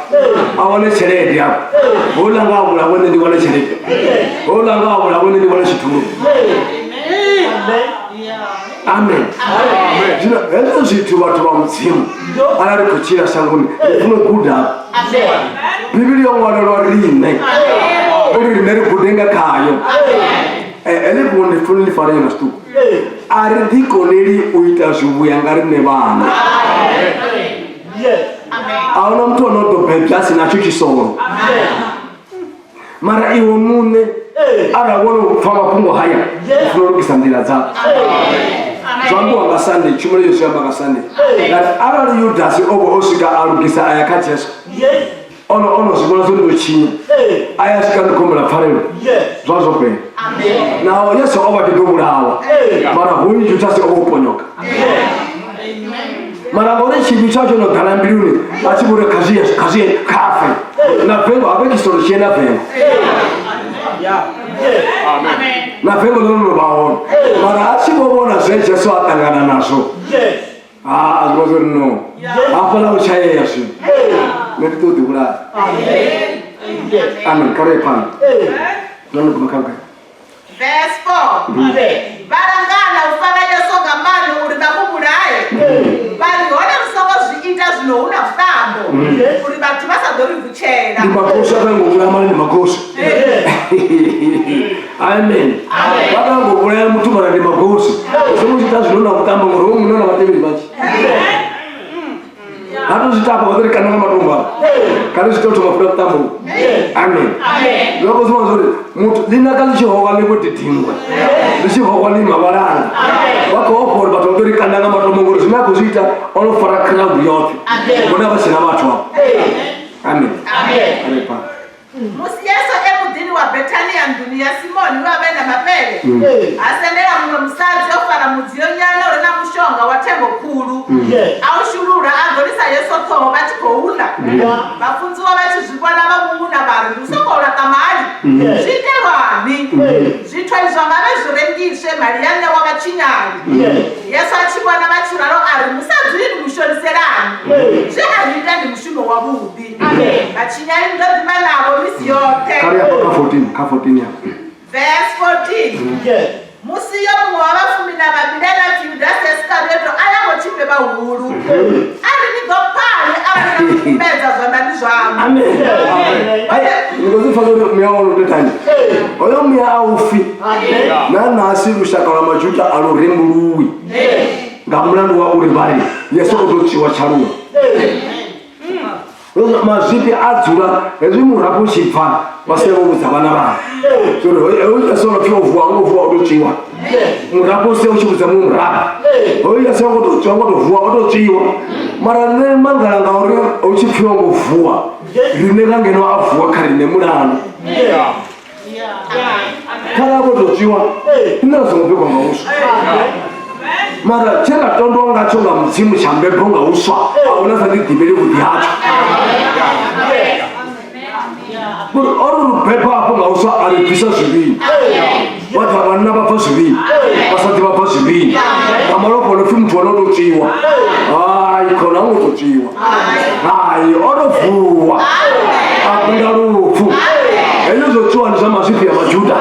a wane tshelede hafho. Houḽa nga a vhulawe nṋe ndi wane tshelede, houḽa nga a vhulawe nṋe ndi wane tshithulo. Amen. Zwino hezwo zwithu vhathu vha Mudzimu arali ri khou tshila shangoni ri funa u guda. Bivhili yo ṅwalelwa riṋe uri riṋe ri gude nga khayo. Heḽi fhungo ndi funa ḽi faree nga zwiṱuku. A ri ḓikoneli u ita zwivhuya nga riṋe vhaṋe. A huna muthu ano ḓo bebwa a si natsho tshisolo. Mara iwe muṋe arali wo no pfa mafhungo haya u funa u lugisa nḓila dzau. Zwo ambiwa nga Sunday, tshumelo yo zwi amba nga Sunday. Ngari arali Yudasi o vha o swika a lugisa a ya kha Jesu, ono zwi vhona zwo ndo tshinya, a ya swika ndi khombela pfarelo, zwa zwo fhela. Naho Yesu o vha tshi ḓo vhulawa, mara hoyu Judasi o vha o ponyoka. Mara ngori tshivhi tshawe tsho no ḓala mbiluni, a tshi vhori kha zwi kha zwi kha fe na vengo habe tshisolo tshi ye na vengo na vengo ḽo no vha hone. Mara a tshi vho vhona zwe Jesu a ṱangana nazwo, a zwi vhona uri no hafhaḽa u tshayea zwino nṋe ndi ḓo ḓi vhulaya. Amen. Kha ri ye phanḓa. No no guma kha vhugai? Verse 4. Vha langana u fara Yesu nga maano uri vha mu vhulaye. Vha ri, Hone ri songo zwi ita zwino hu na vhuṱambo, uri vhathu vha sa ḓo ri vutshela. Ndi magosi a ngo vhulaya mara ndi magosi. Amen. Vha vha ngo vhulaya muthu mara ndi magosi. Songo zwi ita zwino na vhuṱambo ngori ho muṋe na vhatevheli vhanzhi. Ha to zwi tapa vha ḓo ri kanda nga matombo afha. Kha ri zwi tou thoma funa vhuṱambo. Amen. Zwi khou zwi uri muthu ḽi naka ḽi tshi howa ḽi vho didingwa. Ḽi tshi howa ḽi mavhalanga. Vha khou ofha uri vhathu vha ḓo ri kanda nga matombo ngori zwine a khou zwi ita o no fara crowd yoṱhe. Vhone vha si na vhathu afho. Amen. Amen. Musi Yesu e muḓini wa Bethania nḓuni ya Simoni we a vha e na mapele, ha sendela muṅwe musadzi o fara mudzionyana u re na mushonga wa thengo khulu. A u shulula a ḓolisa Yesu ṱhoho vha tshi khou ḽa. Vhafunziwa vha tshi zwi vhona vha ṅuṅuna vha ri, Ndi u sokou laṱa mali? Zwi itelwani? Zwithu izwo ngavhe zwi rengiswe, mali ya ṋewa vhatshinyali. Yesu a tshi vhona vha tshi ralo a ri, Musadzi uyu ni mu shoniselani? Zwe a zwi ita ndi mushumo wavhuḓi. Vhatshinyali ni ḓo ḓi vha navho misi yoṱhe. Kha ri afha kha 14, kha 14 ya. Verse 14. Musi yo muṅwe wa vha fumi na vhavhili ane a pfi Yudasi Iskarioto a ya vhotshifhe vhahulu, a ri, Ni ḓo pfani arali na mu kumedza zwanḓani zwaṋu? Amen. Hai, ni khou zwi pfa uri muya wa lutendani. Hoyo muya a u fi. Na ṋahasi lushaka lwa Majuda a lu rembuluwi nga mulandu wa uri vha ri Yesu o ḓo tswiwa tshaluni. Mazwifhi a dzula hezwi murafho u tshi bva vha sia vho vhudza vhana vhavho uri hoyu Yesu no pfi o vuwa ngo vuwa o tou tswiwa. Murafho u sia u tshi vhudza muṅwe murafho hoyu Yesu ngo tou tswiwa ngo tou vuwa o tou tswiwa. Mara nṋe mangala ngauri hu tshi pfiwa ngo vuwa riṋe nga ngeno a vuwa kha riṋe mulandu. Khala vho tou tswiwa nṋe ra songo bikwa nga uswa. Mara tshe nda tondwa ngatsho nga Mudzimu tsha mbebo nga uswa, a huna sa ndi ḓivheli vhuḓi hatsho. Uri o ri beba hafho nga uswa a ri bvisa zwivhini. Vhathu vha vhanna vha bva zwivhini, vhasadzi vha bva zwivhini. Nga malofha no pfi muthu wane o tou tswiwa. Hai, khona ha ngo tou tswiwa. Hai, o tou vuwa. A kunda lufu. Hezwi zwo tswiwa ndi zwa mazwifhi a Majuda.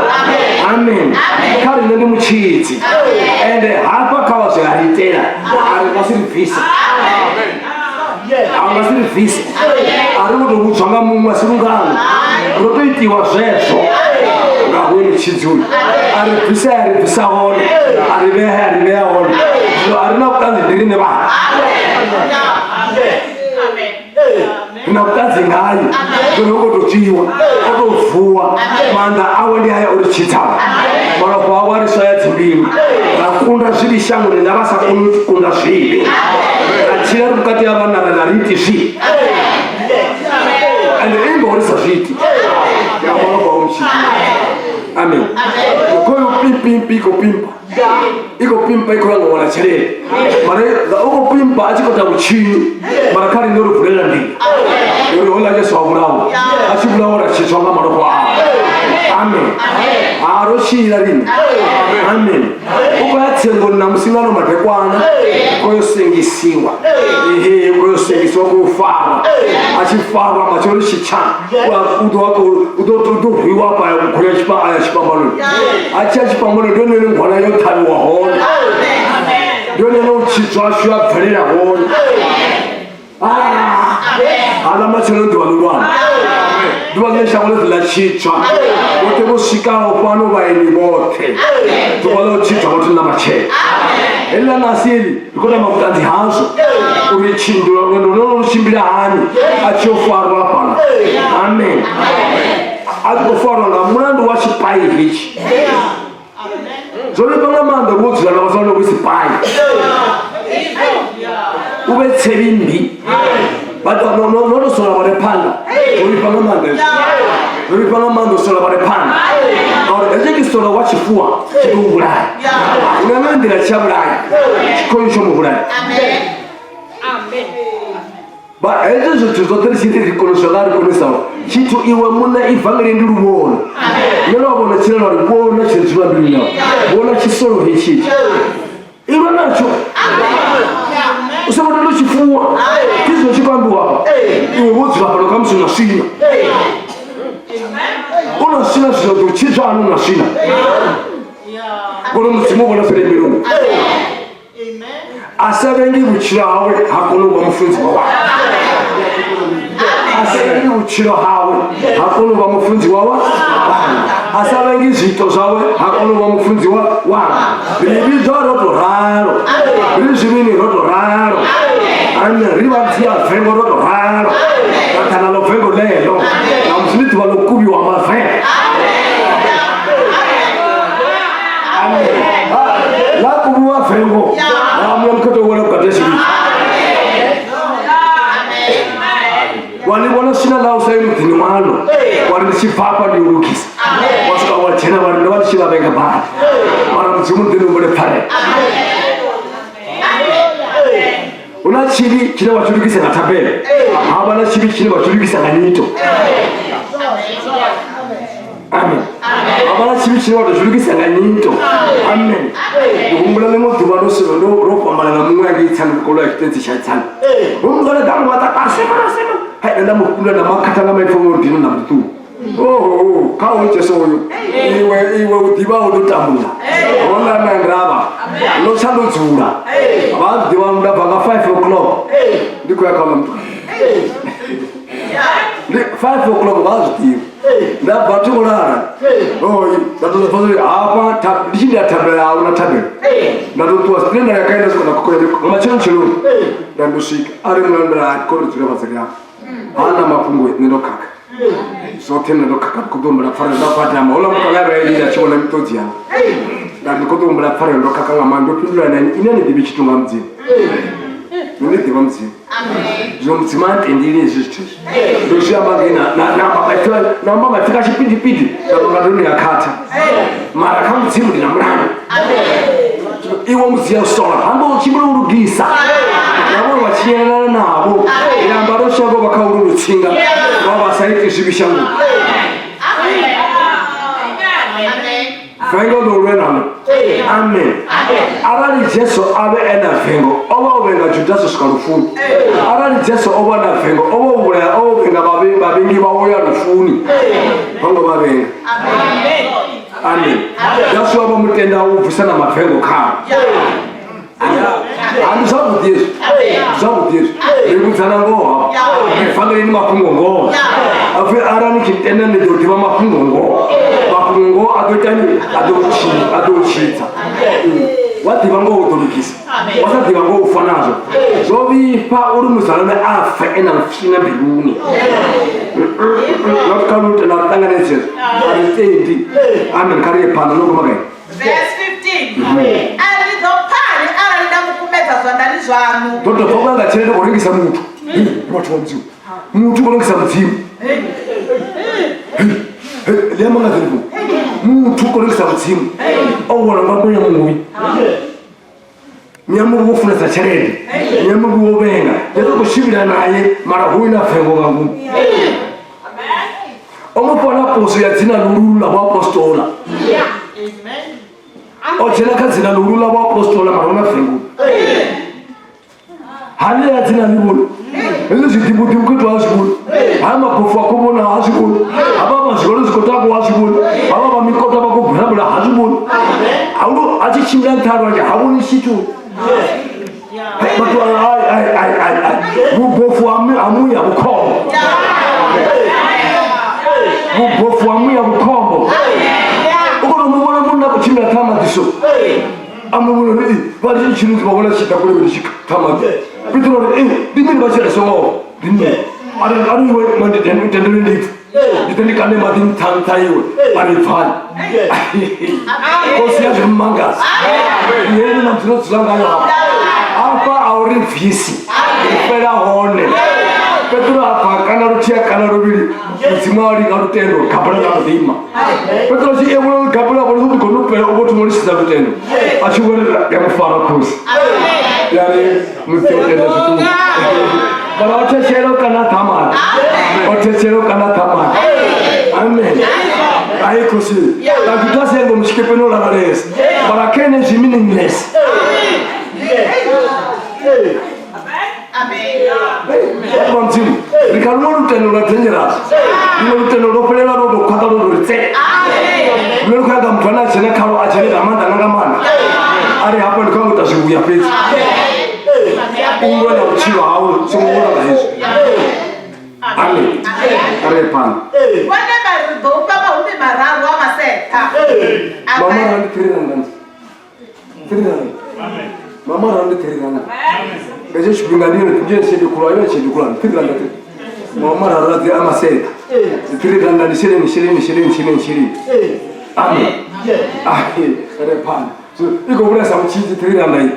Amen. Kha riṋe ndi mutshidzi. Ende hafha kha vha zwe a ri itela, a ri nga si ri bvise. A nga si ri bvise. A ri ngo tou vhudzwa nga muṅwe a si lungano. Ro tou itiwa zwezwo nga hoyu mutshidzi uyu. A ri bvise a ri bvisa hone, a ri vhea he a ri vhea hone. Zwino a ri na vhuṱanzi ndi riṋe vhana. Ri na vhuṱanzi ngayo. Zwino ho ngo tou tswiwa, o tou vuwa. Maanḓa awe ndi haya o ri tshidzaho. Malofha awe a ri swaya dzimbilu. Ra kunda zwivhi shangoni ḽa vha sa koni u kunda zwivhi. Ra tshila ri vhukati ha vhanna ra nga ri iti zwivhi. Ende i ngoho ri sa zwi iti. Nga malofha awe mutshidzi. Amen. Khoyu pimpimpi i khou pimpa. I khou pimpa i khou langa u wana tshelede. Mara u khou pimpa a tshi khou ita vhutshinyi. Mara kha riṋe ri vulela nḓila. Uri houḽa Yesu a vhulawa. A tshi vhulawa ra tshidzwa nga malofha awe. Amen. Ha ro tshila riṋe. Amen. U khou ya tsengoni ṋamusi nga ano madekwana. U khou yo sengisiwa. Ehe, u khou yo sengisiwa, u khou yo farwa. A tshi farwa matshelo ri tshi tsha. U ḓo u ḓo u ḓo rwiwa afha ya khou ya tshifha aya tshifhambanoni. A tshi ya tshifhambanoni ndi hone hune ngwana yo ṱhavhiwa hone. Ndi hone hune u tshidzwa hashu ya bvelela hone. Haḽa matshelo ndi ḓuvha ḽihulwane. Ḓuvha ḽine shango ḽoṱhe ḽa tshidzwa. Vhoṱhe vho swikaho fhano vhaeni vhoṱhe. Ḓuvha ḽa u tshidzwa vhathu ḽa matshelo. Heḽi ḽa ṋasi heḽi ri khou tamba vhuṱanzi hazwo uri tshindula lwendo lwone lu tshimbila hani a tshi yo farwa fhano. Amen. A tshi khou farwa nga mulandu wa tshipai hetshi. Zwo vhifha nga maanḓa uri wo dzula na vhathu vhane vho sipai. U vhe tsevhi mmbi. Vha no no no sola vhare phanḓa. Zwo vhifha nga maanḓa hezwo. Zwo vhifha nga maanḓa u sola vhare phanḓa. Ngauri hezwi ke sola wa tshifuwa tshi ḓo u vhulaya. Nga nga nḓila tshi a vhulaya. Tshikhoyu tsho mu vhulaya. Ba hezwi zwithu zwoṱhe ri tshi ri ri kone zwa ri konisaho tshithu iwe muṋe ivangeli ndi luvhona nṋe lwa vhona tshine lwa ri vhona tshi dzula mbiluni yau vhona tshisolo hetshi ilwa natsho u songo tenda u tshi fuwa ndi zwino tshi khou ambiwa afha iwe wo dzula fhano khamusi na swina u na swina zwino ḓo tshidzwa hani u na swina ngori mudzimu u vhona fhele mbiluni a sa vhengi vhutshilo hawe ha kona u vha mufunziwa wawe a sa vhengi vhutshilo hawe ha kona u vha mufunziwa wa a sa vhengi zwiito zwawe ha kona u vha mufunziwa wawe ri vhidzwa ro to ralo ri zwivhini ro to ralo amen ri vha dzia vengo ro to ralo ra ṱana ḽo vengo ḽeḽo na musi ḽi ḓuvha ḽo kuvhiwa mavengo la kuvhiwa vengo la muya mukhetho wela vhukati ha tshivhidzo wa ni vhona swina ḽau sa muḓini waḽo wa ri ndi tshi bva hafha ndi u lugisa wa swika wa dzhena wa ri ndo vha ndi tshi vha vhenga badi mara mudzimu ndi humbule pfarelo hu na tshivhi tshine wa tshi lugisa nga thabelo ha vha na tshivhi tshine wa tshi lugisa nga nyito amen ha vha na tshivhi tshine wa tou tshi lugisa nga nyito amen ndi humbula ḽiṅwe ḓuvha ndo solo ndo ro fhambana na muṅwe angei tsani kolo ya tshiṱentsi tsha tsani humngana ḓa ngwaṱa sema sema hai nda mu fhindula nda makhatha nga maipfi o dina na muṱuku oho kha u Jesu uyu iwe iwe u ḓivha u ḓo tambula hona na ndavha ndo tsha ndo dzula vha ḓivha nda bva nga 5 o'clock ndi khou ya kha muthu ndi 5 o'clock vha zwi ḓivha nda bva thi khou lala oi nda tou pfa uri hafha ndi tshi ndi a thabela a huna thabelo nda tou ṱuwa sine nda ya khae nda swika nda khokhonya nga matshelo tsheloni nda ndo swika a ri mulandu nda kho ri dzula fhasi ri amba hana mafhungo nṋe ndo khakha zwoṱhe nṋe ndo khakha ndi khou ḓo humbela pfarelo nda gwadama houḽa mukala a vhaelile a tshi vhona miṱodzi yanga nda ndi khou ḓo humbela pfarelo ndo khakha nga maanḓa ndo fhindula nani ine ni ḓivhi tshithu nga mudzimu nṋe ndi ḓivha mudzimu zwino mudzimu a ntendeli hezwi zwithu hezwi ndo zwi amba ngei na amba maipfi ka tshipidipidi nda nga ndo ni ya khatha mara kha mudzimu ndi na mulandu. Iwe mudzia sola hamba u tshimbila u lugisa navho vha tshinyelana navho amba ro shango vha kha ulu lutsinga vha vha sa iti zwivhi shangoni. Vengo ndo lwe nalo. Amen. Arali Jesu a vhe e na vengo, o vha o vhenga Judasi u swika lufuni. Arali Jesu o vha na vengo, o vha o vhulaya, o vhenga vhavhengi vhawe ya lufuni. Ho ngo vha vhenga. Amen. Jesu a vha mutenda u bvisa na mavengo khao. Ndi zwavhuḓi hezwi, zwavhuḓi hezwi. Ri vhudzana ngoho hafha, ri faneleni mafhungo ngoho. Apfi arali ni tshi tenda ni ḓo ḓivha mafhungo ngoho. Mafhungo ngoho a ḓo itani? A ḓo a ḓo tshidza. Wa ḓivha ngoho u ḓo lugisa, wa sa ḓivha ngoho u fa nazwo. Zwo vhifha uri muzalwane a fe e na mfina mbiluni. Not kha lutendo a ri ṱanganedzi hezwo, a ri tendi. Amen. Kha ri ye phanḓa no guma gai? Verse 15. A ri ḓo pfani arali nda mu kumedza zwanḓani zwaṋu. Ḓo tou pfa nga tshelede u rengisa muthu. Vhathu vha Mudzimu. Muthu u rengisa Mudzimu. Ḽi amba nga dzingu. Muthu u rengisa Mudzimu. O wela nga muya muvhi. Muya muvhi wo funesa tshelede. Muya muvhi wo vhenga. Yesu khou tshimbila naye mara hu na vengo nga ngomu. O mu fha na poso ya dzina ḽihulu ḽa vhuapostola. O dzhena kha dzina ḽihulu ḽa vhuapostola mara hu na vengo. Hani ya dzina ḽihulu. Hezwi zwiḓivhuḓivhu khou itiwa ha zwi vhoni. Haya mabofu a khou vhona ha zwi vhoni. Havha vha zwikolo zwi khou takuwa ha zwi vhoni. Havha vha mikota vha khou gwalabula ha zwi vhoni. Hauno a tshi tshimbila nṱha ha lwanzhe ha vhoni tshithu. Vhathu ai ai ai ai ai. Vhubofu ha muya vhukhombo. Vhubofu ha muya vhukhombo. U kona u mu vhona munna a khou tshimbila nṱha ha maḓi so. A mu vhona uri vha tshi tshiludzi vha vhona tshi ḓa kule tshi kha maḓi. Petro uri ndi mini vha tshi ri songo ndi mini? A ri a ri iwe mandi tendele ndi pfe. Ndi ḓe ndi kande maḓi nṱha nṱha iwe. A ri pfani. Khosi ya zwi mmangadza. Yeni na dzula dzula ngayo hafha. Hafha a uri bvisi. Ri fela hone. Petro a bva kana luthihi a kana luvhili. Mudzimu a linga lutendo gabula ḽa ḓima. Petro tshi evhula gabula vhona uri khou fhela u vho thoma u litshisa lutendo. A tshi vhona ya mu fara khosi. Ya ri mudzimu tenda zwiṱuku. Mara o thetshela u kana ṱhamana. O thetshela u kana ṱhamana. Amen. Ai khosi. Na Judasi yango mutshikepeni o lavhelesa. Mara kene zwi meaningless. Vhathu vha Mudzimu, ri kha luṅwe lutendo lwa dangerous. Luṅwe lutendo lwo fhelela lwo tou khwaṱha lwo tou ri tse. Lune lu khou nyaga muthu ane a dzhene khalwo a dzhene nga maanḓa na nga maanḓa. A ri hafha ndi khou nyanga u ita zwivhuya fhedzi. U lwe na vhutshilo hau, songo vhona nga hezwi. Amen. A ri ye phanḓa. Vhone vha ri ḓo u fha mahumi mararu a maseṱha. A Mama bva- rand 3 rand. 3 rand. Mama rand 3 rand. Ngetsho tshifhinga ndi yone tshelede khulwane, yo tshelede khulwane 3 rand. Mama rand a maseṱha. 3 rand ndi sheleni sheleni sheleni sheleni sheleni. Amen. Ai, re phanḓa. So i khou vhulaya sa mutshidzi 3 rand iyi.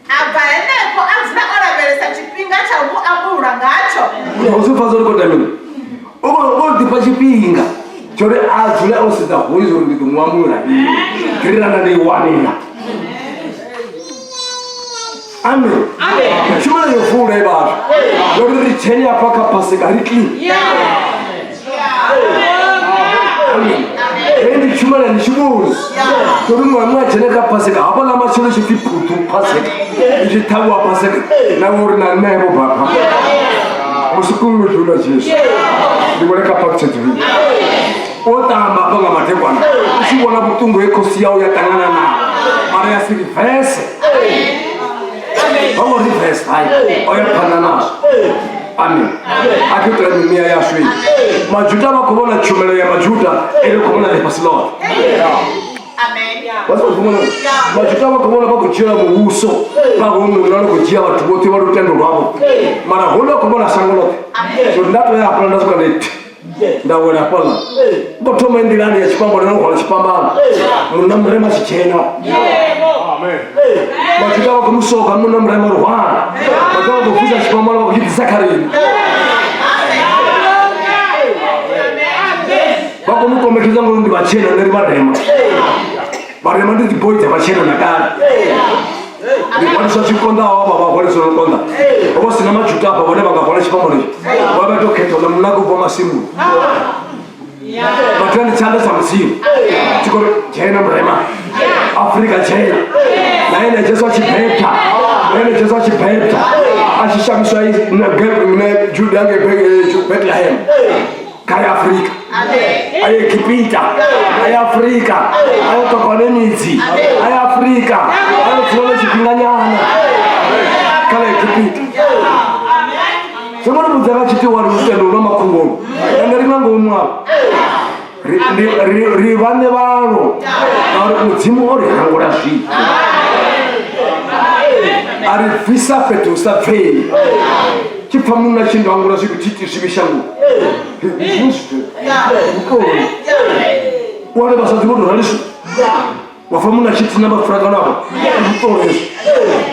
A bva henefho a dzula o lavhelesa tshifhinga tsha u mu ambulula ngatsho. U zwi pfa zwo ri khou ita mini? U khou ḓifha tshifhinga tsho uri a dzule o sedza hoyu zwo uri ndi ḓo mu ambulula lini. 3 rand ndi i wanela. Amen. Tshumelo yo fula i vhathu. Yori ri dzhene hafha kha Paseka ri clean. Amen. Heyi ndi tshumelo ndi tshivhoni. Tori muṅwe muṅwe a dzhene kha Paseka hafhaḽa matshelo tshi pfi phuṱu Paseka. I tshi ṱhavhiwa Paseka na uri na nṋe vho bva Musi kuṅwe ḓula Jesu. Ndi vhone kha phakutshedzi. O ṱamba hafha nga madekwana u tshi vhona vhuṱungu he khosi yau ya ṱangana naho mara ya si reverse. Ho ngo reverse hai o ya phanḓa nazwo. Amen. A khou itela mimuya yashu iyi. Majuda vha khou vhona tshumelo ya Majuda i ri khou vhona ḽifhasi ḽoṱhe. Vha khou vhona Majuda vha khou vhona vha khou dzhiela muvhuso vha khou vhona vha khou dzhia vhathu vhoṱhe vha lutendo lwavho mara hone vha khou vhona shango ḽoṱhe. So nda to ya hafhaḽa nda swika nda iti nda wela hafhaḽa ndo thoma nḓilani ya tshifhambano na hwala tshifhambano munna murema tshi dzhena Majuda vha khou musoga munna murema ri hwala vhathu vha khou bvisa tshifhambano vha khou tshi ḓisa kha riṋe vha khou mu kombetshedza ngori ndi vhatshena nṋe ri vharema. Vharema ndi dziboi dza vhatshena na kale. Ndi hwaliswa zwi konḓaho avha vha hwaliswa zwo konḓa. Ho vha sina majuda afha vhone vha nga hwala tshifhambano itshi. Vha vha tou khetha uḽa munna ubva masimuni. Vhathu ndi tshanḓa tsha Mudzimu. Tshi khou ri dzhena murema. Afrika dzhena. Na ene Jesu a tshi bebwa. Na ene Jesu a tshi bebwa. A tshi shamiswa na Juda ngei Bethlehem. Kha ya Afrika. A ye Egipita, a ye Afrika, a yo ṱoka hone midzi, a ye Afrika, a yo dzula hone tshifhinganyana kha ḽa Egipita. Zwo ngo vhudza nga tshitiwa uri lutendo lu na makhuvholo, ende ri nga ngomu afho. Ri vhaṋe vhalwo ngauri Mudzimu o ri hangula zwivhi. A ri bvisa fhethu hu sa pfei. Tshi pfa munna tshi ndo hangula zwivhi thi iti zwivhi shangoni. Zwiṅwe zwithu vhukoni. U wane vhasadzi vho tou raliswa. Wa pfa munna tshi thina mapfura kana avho. Ndi vhuṱolo hezwo.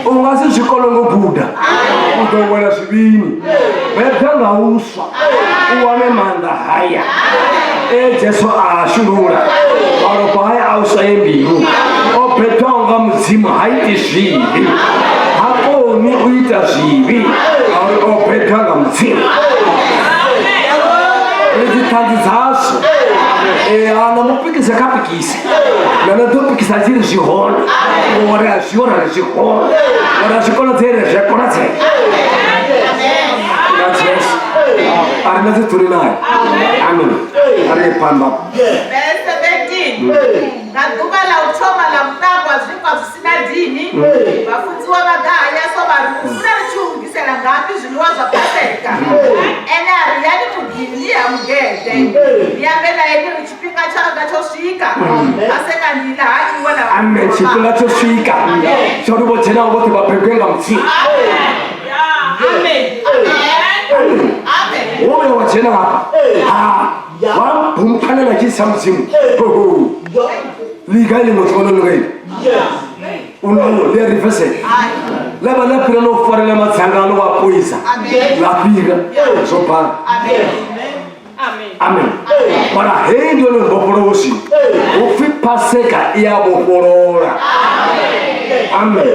U nga si zwi kone ngo guda. U ḓo wela zwivhini. Bebwa nga uswa. U wane maanḓa haya. E Jesu a shulula. Malofha haya a u swaye mbilu. O bebwaho nga Mudzimu ha iti zwivhi. Ha koni u ita zwivhi ngauri o bebwa nga Mudzimu. Ri dziṱhanzi dzashu. Ee, a na mupikisa kha pikise. Na na ḓo pikisa tshi ri zwi hone. Uri a zwi hone, zwi hone. Uri a zwi konadzei, ri zwi a konadzea. Nga Jesu. A ri na dziṱhoni naye. Amen. A ri ye phanḓa. Verse 17. Nga ḓuvha ḽa u thoma ḽa vhuṱambo ha zwinkwa zwi si na dini, vhafunziwa vha ḓa ha Yesu vha ri, U funa ri tshi u lugisela ngafhi zwiḽiwa zwa Paseka? Ene a ri, Yani muḓini ni ye ha mugede, ni ambe nae ni ri, Tshifhinga tshanga tsho swika, Paseka ndi iḽa ha iwe na Amen. vhafunziwa Tshifhinga vhau. tsho swika tsha uri vho dzhenaho vhoṱhe vha bebwe nga Mudzimu. Amen. Amen. Wo vhuya wa dzhena hafha ha wa bumphana na tshisi tsha Mudzimu. Hoho. Ḽiga ḽiṅwe ḓuvha ḽo ḽiga iḽi. U naḽo ḽi a reverse. Ḽa vha ḽa fhira na u farela madzangano wa poisa. Ḽa fhira zwo bala. Amen. Mara heyi ndi yone mbofholowo zwino. Hu pfi Paseka i a vhofholola. Amen.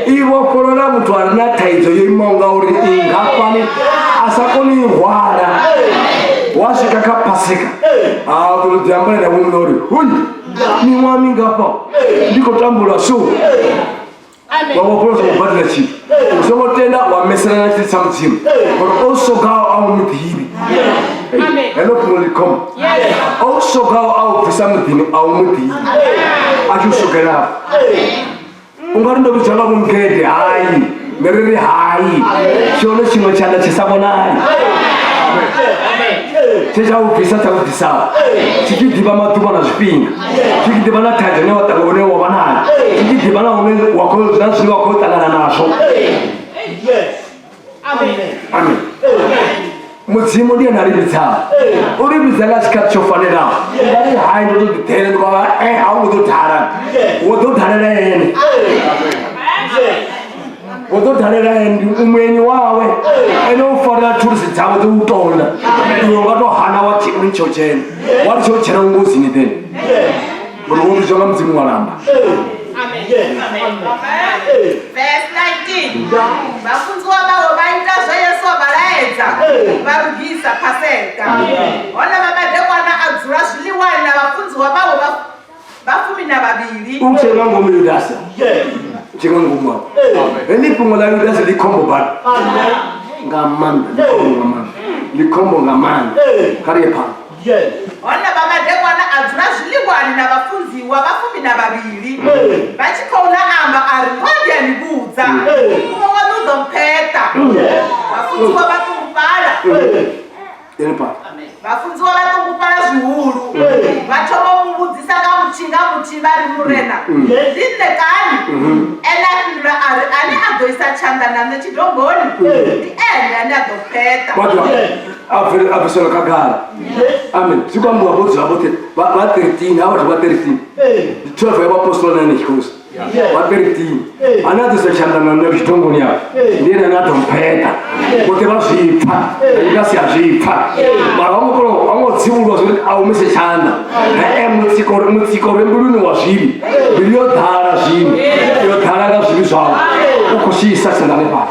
I vhofholola muthu a re na thaidzo yo imaho nga uri i ngafhani a sa koni u i hwala. Wa swika kha Paseka. A ḓo ḓi ambela na vho muṋe uri hui miṅwaha mingafha ndi khou tambula so. Wa vhofholowa songo badela tshithu. U songo tenda wa mesela na tshithu tsha Mudzimu. Ngori o sogaho a u mu ḓivhi. Heḽo fhungo ḽi khombo. O sogaho a u bvisa muḓini a u mu ḓivhi. A tshi u sogela hafha. U nga ri ndo vhidzwa nga vhomugede hai. Nṋe ri ri hai. Tshone tshiṅwe tshanḓa tshi sa vhonali. Tshe tsha u bvisa tsha u bvisaho. Tshi tshi ḓivha maḓuvha na zwifhinga. Tshi tshi ḓivha na thaidzo ine wa ṱangana hune wa vha nayo. Tshi tshi ḓivha na hune wa khou na zwine wa khou ṱangana nazwo. Amen. Mudzimu ndi ene a ri vhidzaho. U ri vhidza nga tshikhathi tsho fanelaho. U nga ri hai ndo tou ḓiḓela ndi kwavha a u ngo ḓo dala. Wo ḓo dalela ene. Wo ḓo dalela ene ndi mueni wawe. Ene u farela thulusi dzawe dzo u tonda. Iwe u nga tou hana wa thi uri tsho dzhena. Wa ri tsho dzhena u ngozini then. Ngori wo vhidzwa nga Mudzimu wa lamba. Verse 19. Vhafunziwa vhawe vha ita zwe Yesu a vha laedza, vha lugisa Paseka. Hone vha madekwana a dzula zwiḽiwani na vhafunziwa vhawe vha 12. U tshe nga ngomu Yudasi. U tshe nga ngomu afho. Heḽi fhungo ḽa Yudasi ḽi khombo badi. Nga maanḓa, ḽi khombo nga maanḓa. Ḽi khombo nga maanḓa. Kha ri ye phanḓa. Hone vha madekwana a dzula zwiḽiwani na vhafunziwa vha 12. Vha tshi khou ḽa amba a ri, Ngoho ndi a ni vhudza, muṅwe waṋu u ḓo mpheṱa. Vhafunziwa vha ṱungufhala. Yeni phanḓa. Vhafunziwa vha ṱungufhala zwihulu. Vha thoma u mu vhudzisa nga muthihi nga muthihi vha ri, Murena, ndi nṋe kani? Ene a fhindula a ri, Ane a ḓo isa tshanḓa na nṋe tshidongoni ndi ene ane a ḓo pheṱa. Vhathu a bvisela khagala. Amen. Zwi khou ambiwa vho dzula vhoṱhe vha 13, ha vhathu vha 13. Ndi 12 ya vhaapostola na ene tshikhosi. Vha 13. Ane a ḓisa tshanḓa na nṋe tshidongoni afho ndi ene ane a ḓo mpheṱa. Vhoṱhe vha zwi pfa. Na Yudasi a zwi pfa. Mara ho ngo kona ho ngo khou tsivhulwa zwori a humise tshanḓa ee mutsiko mutsiko ure mbiluni wa zwivhi mbilu yo ḓala zwivhi yo ḓala nga zwivhi zwawe u khou shisa tshanḓa hanefhala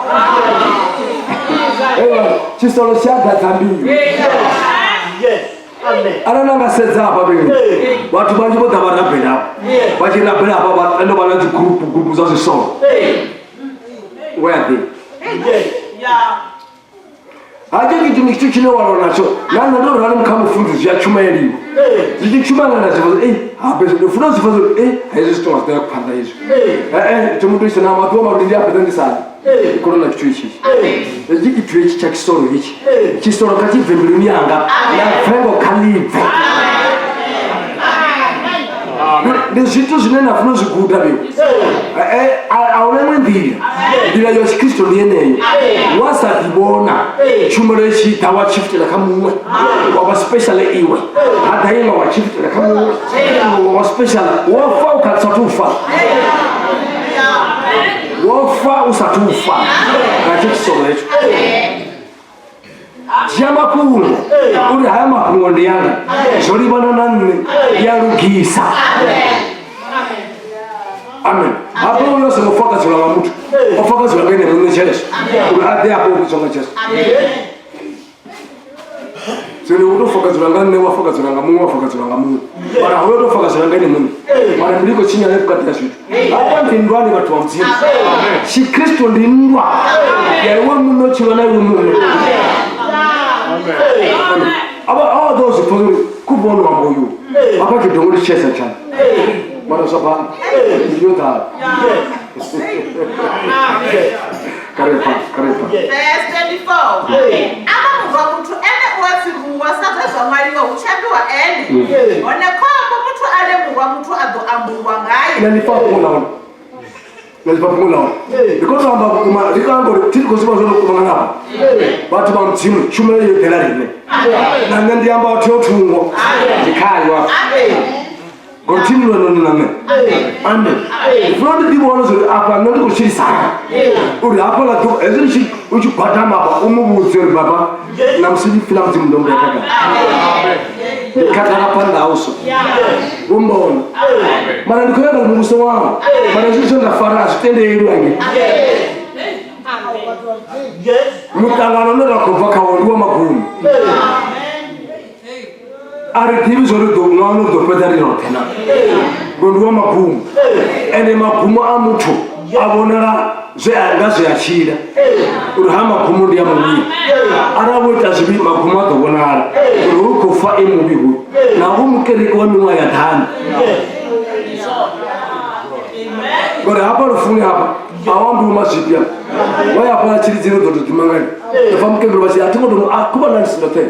tshisolo tshi a ḓadza mbilu arali na nga sedza hafha fhethu vhathu vhanzhi vho ḓa vha rabela hafha vha tshi rabela hafha vha tenda vha na dzi gurupu gurupu dza zwisolo where are they hatsho tshithu ndi tshithu tshine wa lwa natsho na nṋe ndo rali kha mufunzi zwi a tshumaeliwa zwi tshi tshumaela na zwifha ei habe ndi funa zwifha zwo ei hezwi zwithu nga zwi ḓo ya phanḓa hezwi ee tsho muthu na maḓuvha mavhili ndi a fhedza ndi sa ndi kona na tshithu itshi hetshi tshithu hetshi tsha tshisolo hetshi tshisolo kha tshi bve mbiluni yanga na vengo kha ḽi bve ndi zwithu zwine na funa u zwi guda vheo a huna iṅwe nḓila nḓila ya tshikhristo ndi yeneyo wa sa ḓivhona tshumelo i tshi ḓa wa tshifutela kha muṅwe wa vha special iwe ha ḓa iṅwe wa tshifutela kha muṅwe wa vha special wo fa u kha sathu fa wo fa u sathu fa nga tsho tshisolo hetsho dzhia mafhungo uri haya mafhungo ndi yanga zwo livhana na nṋe ndi a lugisa amen hafha uyo songo fakazelwa nga muthu o fakazelwa nga ene muṋe Jesu uri a ḓe afho u vhidzwa nga Jesu zwino u tou fakazelwa nga nṋe wa fakazelwa nga muṅwe wa fakazelwa nga muṅwe mara hoyo tou fakazelwa nga ene muṋe mara mbilu i khou tshinyala vhukati ha zwithu hafha ndi nndwani vhathu vha mudzimu tshikristo ndi nndwa ya iwe muṋe u tshi lwa na iwe muṋe avha a ḓo zwi pfa uri kubva ono amba uyu hafha tshidongo ndi tshesa tshana mara zwa phanḓa ndi yo ḓala karepa karepa Verse 24. Ama murwa muthu ene u a tsiruwa sa zwe zwa ṅwaliwa hu tshi ambiwa ene. Hone khombo muthu ane murwa muthu a ḓo ambulwa ngae. nṋe ndi pfa fhungo ḽa hone nṋe ndi pfa fhungo ḽa hone ndi khou tou amba vhukuma ri khou amba uri thi ri khou zwi vha zwo no kuvhangana hafha vhathu vha mudzimu tshumelo yo ḓela riṋe na nṋe ndi amba vhathu yo thungo ndi khayo afha ngori thi ndi lwenoni na nṋe amen ndi funa ndi ḓivhone zwa uri afha nṋe ndi khou tshilisana uri hafha ḽa ḓuvha hezwi ndi tshi u tshi gwadama hafha u mu vhudze uri baba ṋamusi ndi pfi ḽa mudzimu ndo mbuya khagala ndi khagala phanḓa hau so wo mbona mara ndi khou nyaga muvhuso wau mara zwithu zwe nda fara a zwi tendelwi ange muṱangano une ra khou bva khawo ndi wa magumo a ri ḓivhi zwo ri ḓo ṅwana ri ḓo fhedza ri roṱhe na ngo ndi wa magumo ende magumo a muthu a vhonala zwe a nga zwe a tshila uri ha magumo ndi a muvhili arali vho ita zwivhi magumo a ḓo vhonala uri hu khou fa e muvhi hoyu na vho mukereki wa miṅwaha ya ḓana ngori hafha lufuni hafha a wa ambiwi mazwifhi afha wa ya fhala tshilidzini u ḓo tou ḓimanganya ḓo pfa mukegulu vha tshi a thi ngo tou a khuvha na ndi ndoṱhe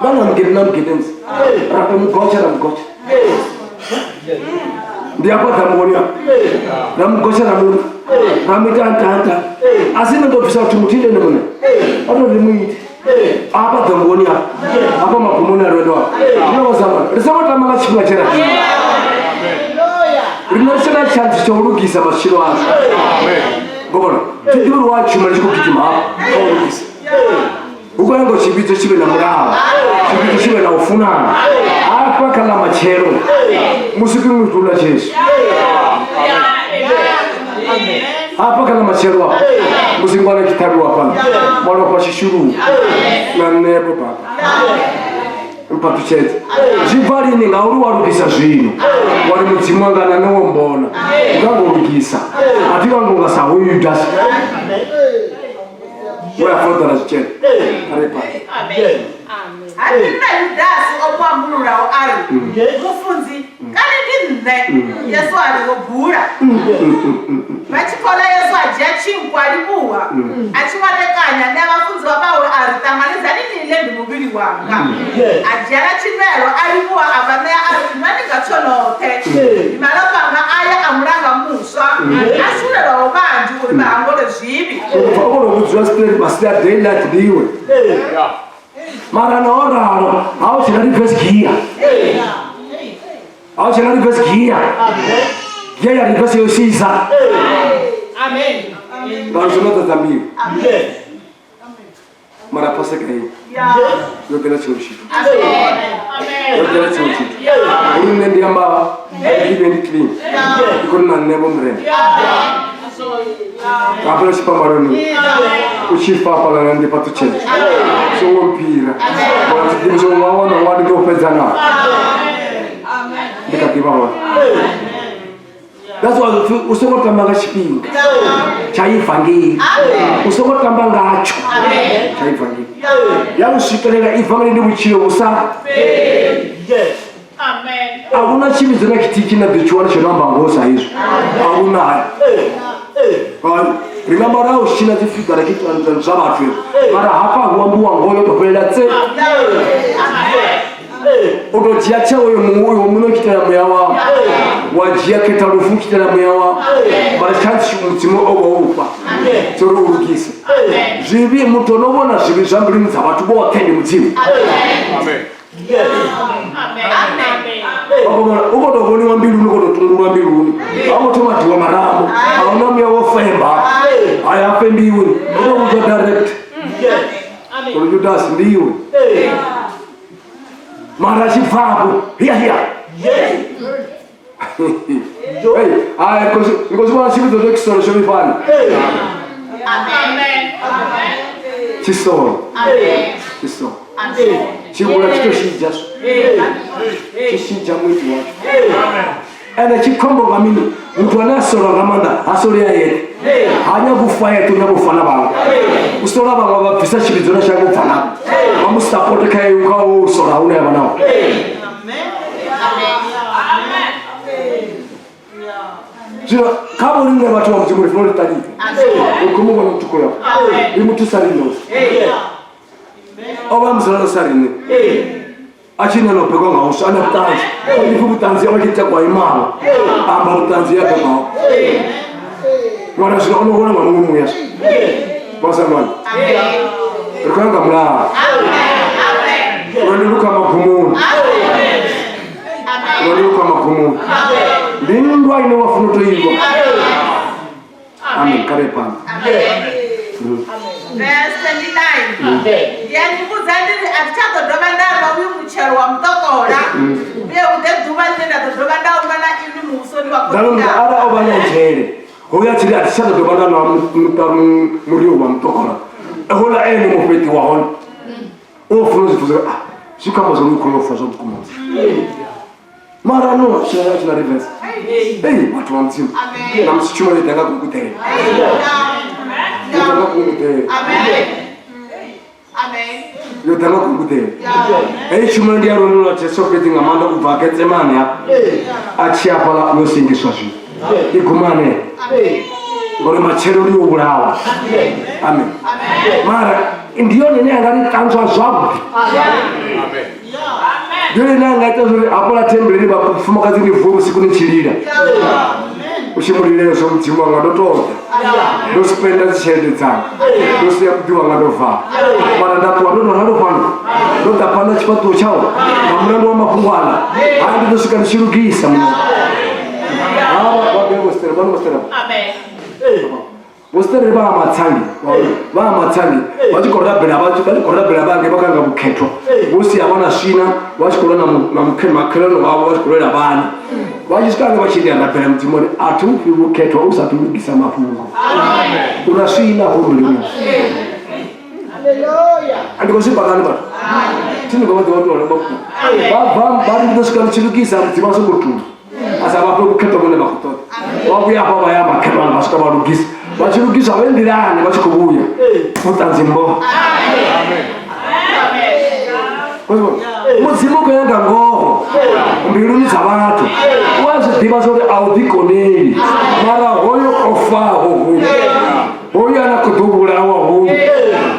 na na mugede na mugede nzi ra tou mugotsha ra mugotsha ndi hafha ḓamoni afha ra mugotsha ra mu ra mu ita nta nta a si nṋe ndo bvisa vhathu muthu ite ene muṋe a tou ri mu ite hafha ḓamboni afha hafha magumoni a lwendo afha zwino vha zama ri songo tamba nga tshifhinga tshe ra rine ri tshena tshantsi tsha u lugisa matshilo ashu ngobona thi ḓivhi uri wa tshuma ndi tshi khou gidima hafha kha u lugisa hu khou nyanga tshivhidzo tshi vhe na mulalo tshivhidzo tshi vhe na u funana hafha kha ḽa matshelo musi kwi ḽa Jesu hafha kha ḽa matshelo afha musi ngwana tshi ṱhavhiwa hafhano malofha tshishuluwa na nṋe baba mphaṱutshedze zwi bva lini ngauri wa lugisa zwino wa ri mudzimu wanga na nṋe wo mbona nga ngo lugisa a thi nga nga sa hoyu Yudasi we a foḓela zwitshele kha ri phanḓa Ha fhindula Yudasi o mu ambululaho a ri, Mufunzi, kani ndi nṋe? Yesu a ri, Wo bula. Vha tshi khou ḽa Yesu a dzhia tshinkwa a livhuwa, a tshi ṅwatekanya a ṋea vhafunziwa vhawe a ri, Ṱanganedzani ni ḽe, ndi muvhili wanga. A dzhia na tshinwelo a livhuwa a vha ṋea a ri, Inwani ngatsho noṱhe, ndi malofha anga aya a mulanga muswa, a shulelwaho vhanzhi uri vha hangwelwe zwivhi. Ubva u kona u vhudziwa straight masila daylight ndiwe mara naho ralo ha u tshena reverse gear ha u tshena reverse gear gear ya reverse yo sisa ngauri zwo no ḓadza mbilu Mara paseka heyi yo ḓela tshiṅwe tshithu, yo ḓela tshiṅwe tshithu. Uri nṋe ndi amba ndi vhe ndi clean, ndi kone na nṋe vho murena hafhaḽa tshifhambanoni u tshi fa hafhaḽa na ndi fhaṱutshedza, songo mphira ngori thi ḓivhi zwo ṅwaha wa ṋaṅwaha ndi ḓo fhedza na ndi kha ḓivha hone. That's why upfi u songo tamba nga tshifhinga tsha ivangeli, u songo tamba ngatsho tsha ivangeli ya u swikelela ivangeli ndi vhutshilo vhu sa a huna tshivhidzo na tshithihi tshine ḓo tshi wana tsho no amba ngoho sa hezwi, a huna. Hai, ri nga mara u tshina dzi figara tshi ṱanzwa zwa vhathu hezwi, mara hafha hu ambiwa ngoho yo tou fhelela tse. U tou dzhia tsheo yo muṅwe uyo muṋe u tshi itela muya wau, wa dzhia khetha lufu u tshi itela muya wau, mara chance mudzimu o vha u fha tsho uri u lugise zwivhi. Muthu o no vhona zwivhi zwa mbiluni dza vhathu vhoṱhe ndi mudzimu. U khou tou vhoniwa mbiluni, u khou tou tungulwa mbiluni, a ngo thoma diwa marambo, a huna muya wo femba, haya fembiwi, u tou vhudzwa direct uri Judasi ndiwe. Mara tshi bvapo hiya hiya. Hey, ai nkosi vhona tshivhidzo zwo tshisolo tsho vhifhani tshisolo tshisolo tshivhula tshi to shidzha tshi shidzha muiti watsho. Ende tshi khombo nga mini? Muthu ane a sola nga maanḓa ha soli a yeṱhe, ha nyaga u fa yeṱhe, u nyaga u fa na vhaṅwe. U sola vhaṅwe vha bvisa tshivhidzo na shango bva navho, vha mu sapote kha kha u sola hune ya vha naho. Zwino kha vho riṋe vhathu vha mudzimu ri fanela ri ṱalifhe, ri khou mu vhona mutuku yao ri muthu sa riṋe, o vha musalalo sa riṋe, a tshi na no bekwa nga uswa, ana vhuṱanzi ipfi vhuṱanzi a vha tshi ita kwa imaho amba vhuṱanzi ya bekwaho ṅwana. Zwino ono vhona nga muṅwe muya vhasalwana, ri khou ya nga mulalo, lwendo lu kha magumoni, lwendo lu kha magumoni, ndi nndwa ine wa funa u tou ilwa. Amen. Kha ri ye phanḓa. Verse 29. Ndi a ni vhudza ndi ri a thi tsha ḓo dovha nda nwa uyu mutshelo wa muṱokola vhuye hu ḓe ḓuvha ḽine nda ḓo dovha nda u nwa na inwi muvhusoni wa Ndalo khotsi anga. ara o vha na nzhele hoya tshiri a thi tsha ḓo dovha nda nwa murio wa muṱokola, hola ene mufheṱi wa hone o funa zwithu zwa ah zwi khou amba zwa uri u khou yo fa zwa vhukuma, mara no tshina tshina reverse. Ei vhathu vha mudzimu, na musi tshumelo i ḓa nga gungudele, yo ḓa nga gungudele, yo ḓa nga gungudele. Heyi tshumelo ndi ya lwendo lwa Jesu fhedzi nga maanḓa u bva Getsemane hafha a tshi ya fhaḽa yo sengiswa zwino i guma hanefho, ngori matshelo ndi yo vhulawa. Amen. Mara ndi yone ine yanga ri ṱanzwa zwavhuḓi, ndi yone ine yanga ita zwa uri hafhaḽa thembeleni vhafumakadzi ni vuwe vhusiku ni tshi lila, u tshi mu lilela zwo mudzimu wanga ndo toḓa ndo spenda dzi tshelede dzanga, ndo sia muḓi wanga, ndo vala, mara nda ṱuwa ndo tou ralo fhano, ndo ḓa phanḓa tshifhaṱuwo tshau nga mulandu wa mafhungo aḽa. Hai, ndi ḓo swika ndi tshi lugisa muṋe. Havha vho stere vhano vho stere vho stere vha matsangi, vha matsangi vha tshi khou rabela, vha tshi khou rabela vhange vha kanga vhukhethwa, vho sia vha na swina, vha tshi khou lwa na makhelano wavho, vha tshi khou lwela vhana, vha tshi swika hange vha tshi ita rabela mudzimu uri a thi ufhi vhukhethwa u sathu lugisa mafhungo, u na swina ho mbiluni. Ndi khou zwi pakani vhathu thi ni khou vha ḓivha tou mafhungo vha bva vha ri ndi ḓo swika ndi tshi lugisa mudzimu a songo tuma a sa vhafhe vhukhethwa vhune vha khou ṱoḓa. Vha vhuya hafha vha ya makhethwani, vha swika vha lugisa, vha tshi lugisa vhe nḓilani vha tshi khou vhuya vhuṱanzi mbo mudzimu u khou nyaga ngoho mbiluni dza vhathu. U a zwi ḓivha zwa uri a u ḓikoneli, mara hoyo o faho hoyu, hoyu ane a khou ḓo vhulawa hoyu,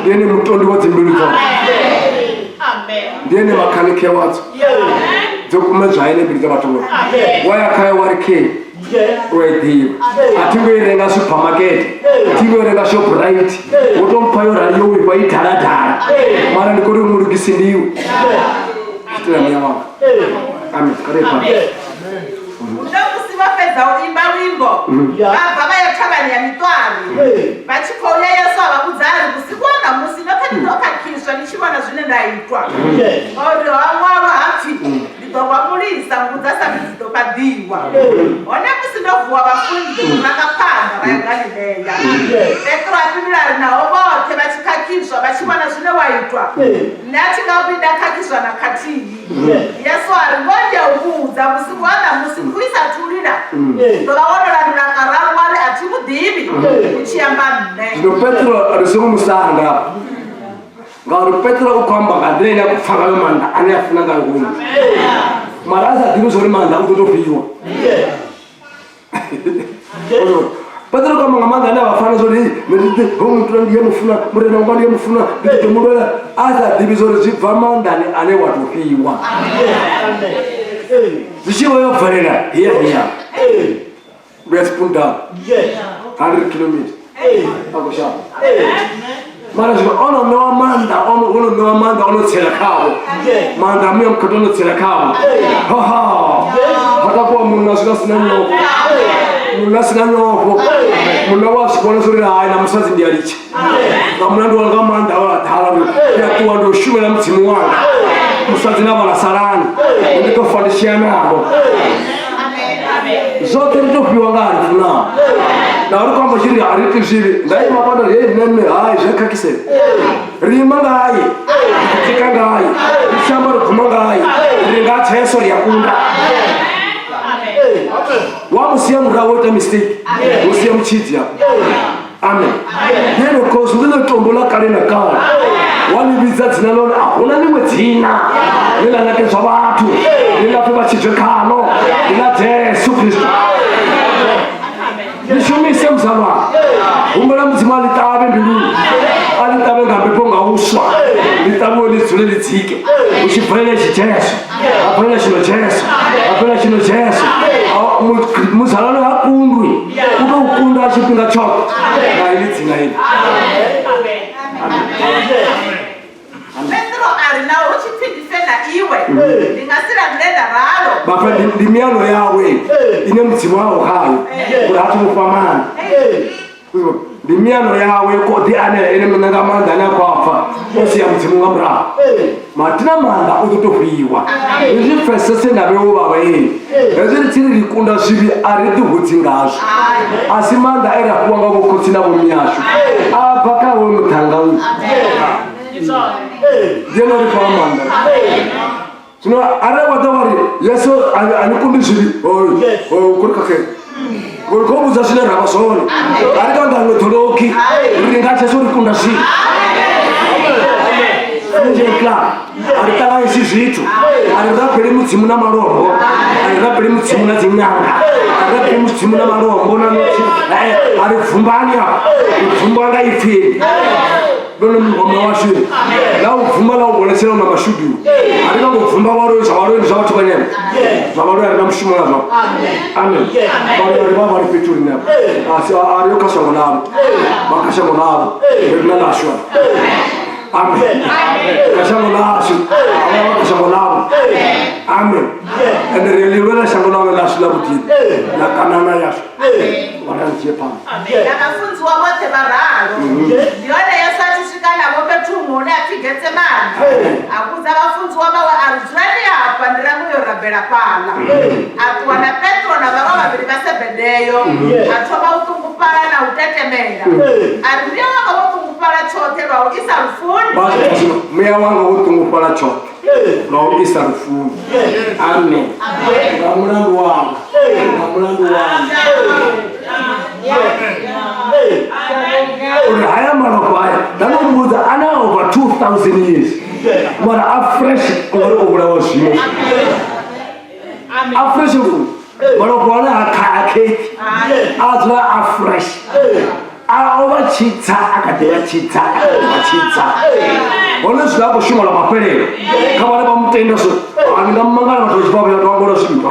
ndi ene mutondi wa dzimbilu dzoṱhe, ndi ene makhanikhe wadzo, dzo kumedzwa ene mbilu dza vhathu vhoṱhe. Wa ya khayo wa ri khe u a i ḓivha, a thi ngo i renga supermarket, thi ngo i renga Shoprite, wo to mpha yo rali yo vhifha i daladala, mara ndi khou ri mulugisi ndiwe tshitela muya wanga. Amen. Kha ri ye phanḓa. Huno musi vho fhedza u imba luimbo, vha bva vha ya thavhani ya miṱwari. Vha tshi khou ya, Yesu a vha vhudza a ri, vhusiku ha ṋamusi noṱhe ni ḓo khakhisa. nda itwa. Ngauri ho ṅwalwa ha pfi, Ndi ḓo rwa mulisa, nngu dza sambi dzi ḓo fhaḓiwa. Hone musi ndo vuwa vhafuni ndi ḓo ni ranga phanḓa ra ya Galilea. Petro a fhindula a ri, Naho vhoṱhe vha tshi khakhiswa vha tshi vhona zwine wa itwa, nṋe a thi nga vhuyi nda khakhiswa na khathihi. Yesu a ri, Ngoho ndi a u vhudza, vhusiku ha ṋamusi khuhu i sa athu u lila, u ḓo vha wo no landula kararu wa ri, A thi mu ḓivhi, u tshi amba nṋe. Zwino Petro ri songo mu sanda hafha, ngauri Petro u khou amba nga nḓila ine a khou pfa ngayo maanḓa ane a funa ngayo hoyu, mara a sa ḓivhi zwa uri maanḓa u ḓo tou fhiwa. Petro khou amba nga maanḓa ane a vha fana zwa uri hoyu muthu ndi ye mufuna, murena wanga ndi ye mufuna, ndi ḓo mu lwela, a sa ḓivhi zwa uri zwi bva maanḓani ane wa tou fhiwa. Zwi tshi vho yo bvelela hiya hiya. Vhuya Spundal. 100 kilometer. A khou shavha. Mara zwino o no ṋewa maanḓa, o no o no ṋewa maanḓa o no tsela khavho. Maanḓa a muya mukhethwa o no tsela khavho. Haha. Ha takuwa munna zwino a si na nyofho. Munna a si na nyofho. Munna wa zwi vhona zwa uri hai na musadzi ndi a litsha. Nga mulandu wa nga maanḓa awe a ḓala uri ndi a ṱuwa ndi u shumela mudzimu wanga. Musadzi na vhana salani. Ndi ḓo fa ndi tshi ya navho. Zwoṱhe ri tou fhiwa nga ha ri funaho. Naho ri khou amba tshi ri a ri iti zwivhi, nda ima fhano ri hei nṋe nṋe hai zwi a khakhisea. Ri ima ngaye, ri tika ngaye, ri tshi amba ri guma ngaye, ri nga Jesu ri a kunda. Wa mu sia murahu wo ita mistake, wo sia mutshidzi afho. Amen. Yeno khosi ndi ḽo tombo ḽa kale na kale. Wa ḽi vhidza dzina ḽone a huna ḽiṅwe dzina ḽe ḽa ṋekedzwa vhathu ḽe ḽa pfi vha tshidzwe khaḽo ndi ḽa Jesu Kristo. Ḽi shumise muzalwana. Humbela Mudzimu a ḽi ṱavhe mbiluni. A ḽi ṱavhe nga mbebo nga uswa. Ḽi ṱavhiwe ḽi dzule ḽi dzike. Hu tshi bvelela tshi Jesu. Ha bvelela tshino Jesu. Ha bvelela tshino Jesu. Muzalwana ha kundwi. U tou kunda tshifhinga tshoṱhe nga heḽi dzina heḽi. Petro a ri, Naho hu tshi pfi ndi fe na iwe, ndi nga si landule nda ralo. Vhafha ndi miano yawe ine Mudzimu a ho khayo uri ha thu mufha maanḓa. Ndi miano yawe koḓi ane ene muṋe nga maanḓa ane a khou a pfa o sia Mudzimu nga murahu. Mathina maanḓa u ḓo tou fhiwa. Ri zwi pfesese na vhewo vha vhaeni. Hezwi ri tshi ri ri kunda zwivhi a ri ḓihudzi ngazwo. A si maanḓa e ra fhiwa nga vhokhotsi na vhomiashu. A bva kha hoyu muṱhannga uyu. Ndi ene o ri fhaho maanḓa. Zwino arali wa ḓa wa ri Yesu a ni kundi zwivhi, hoyu hoyu khou ri khakhela. Ngori khou vhudza zwine ra vha zwone. A ri kanga ṅwetholokhi ri nga Jesu ri kunda zwivhi. Nje kla a ri ṱanganyisi zwithu, a ri rabeli Mudzimu na malombo, a ri rabeli Mudzimu na dziṅanga, a ri rabeli Mudzimu na malombo na notshi, a ri bvumbani afha, ri bvumba nga ipfini. Lone mungoma washu la u bvumba la u vhonetshela na mashudu. A ri nga ngo bvumba vhaloi zwa vhaloi ndi zwa vhathu vhanyana. Zwa vhaloi a ri na mushumo nazwo. Amen. Vhaloi ri vha vha ri fhethu rine afha. A si a ri yo kha shango ḽavho. Vha kha shango ḽavho. Ri na ḽashu afha. Amen. Kha shango ḽashu. A vha kha shango ḽavho. Amen. Ende ri ḽi lwela shango ḽavho ḽashu ḽa vhuḓini. Ḽa Kanana yashu. Vha ri dzhie phanḓa. Na vhafunziwa vhoṱhe vha ralo. Ndi hone Yesu a tshi swika navho fhethu huṅwe hune ha pfi Getsemane. A vhudza vhafunziwa vhawe a ri, Dzulani hafha ndi range u yo rabela fhaḽa. A ṱuwa na Petro na vharwa vhavhili vha Sebedeo, a thoma u ṱungufhala na u tetemela. A ri, Muya wanga wo ṱungufhala tshoṱhe lwa u isa lufuni. Vha zwi pfa zwino, muya wanga wo ṱungufhala tshoṱhe lwa u isa lufuni. Amen. Nga mulandu wanga. Nga mulandu wanga. Uri haya malofha aya nda no mbudza ana over 2000 years mara a fresh ngori o vhulawa zwino. A fresh vhukuma. Malofha ane ha khethi a dzula a fresh. A o vha tshitsa a kha ḓi vha tshitsa a kha ḓi vha tshitsa. Hone zwino a khou shuma lwa mafhelelo kha vhane vha mu tenda so a ni nga mangala vhathu vha tshi vha vhuya to angola zwithu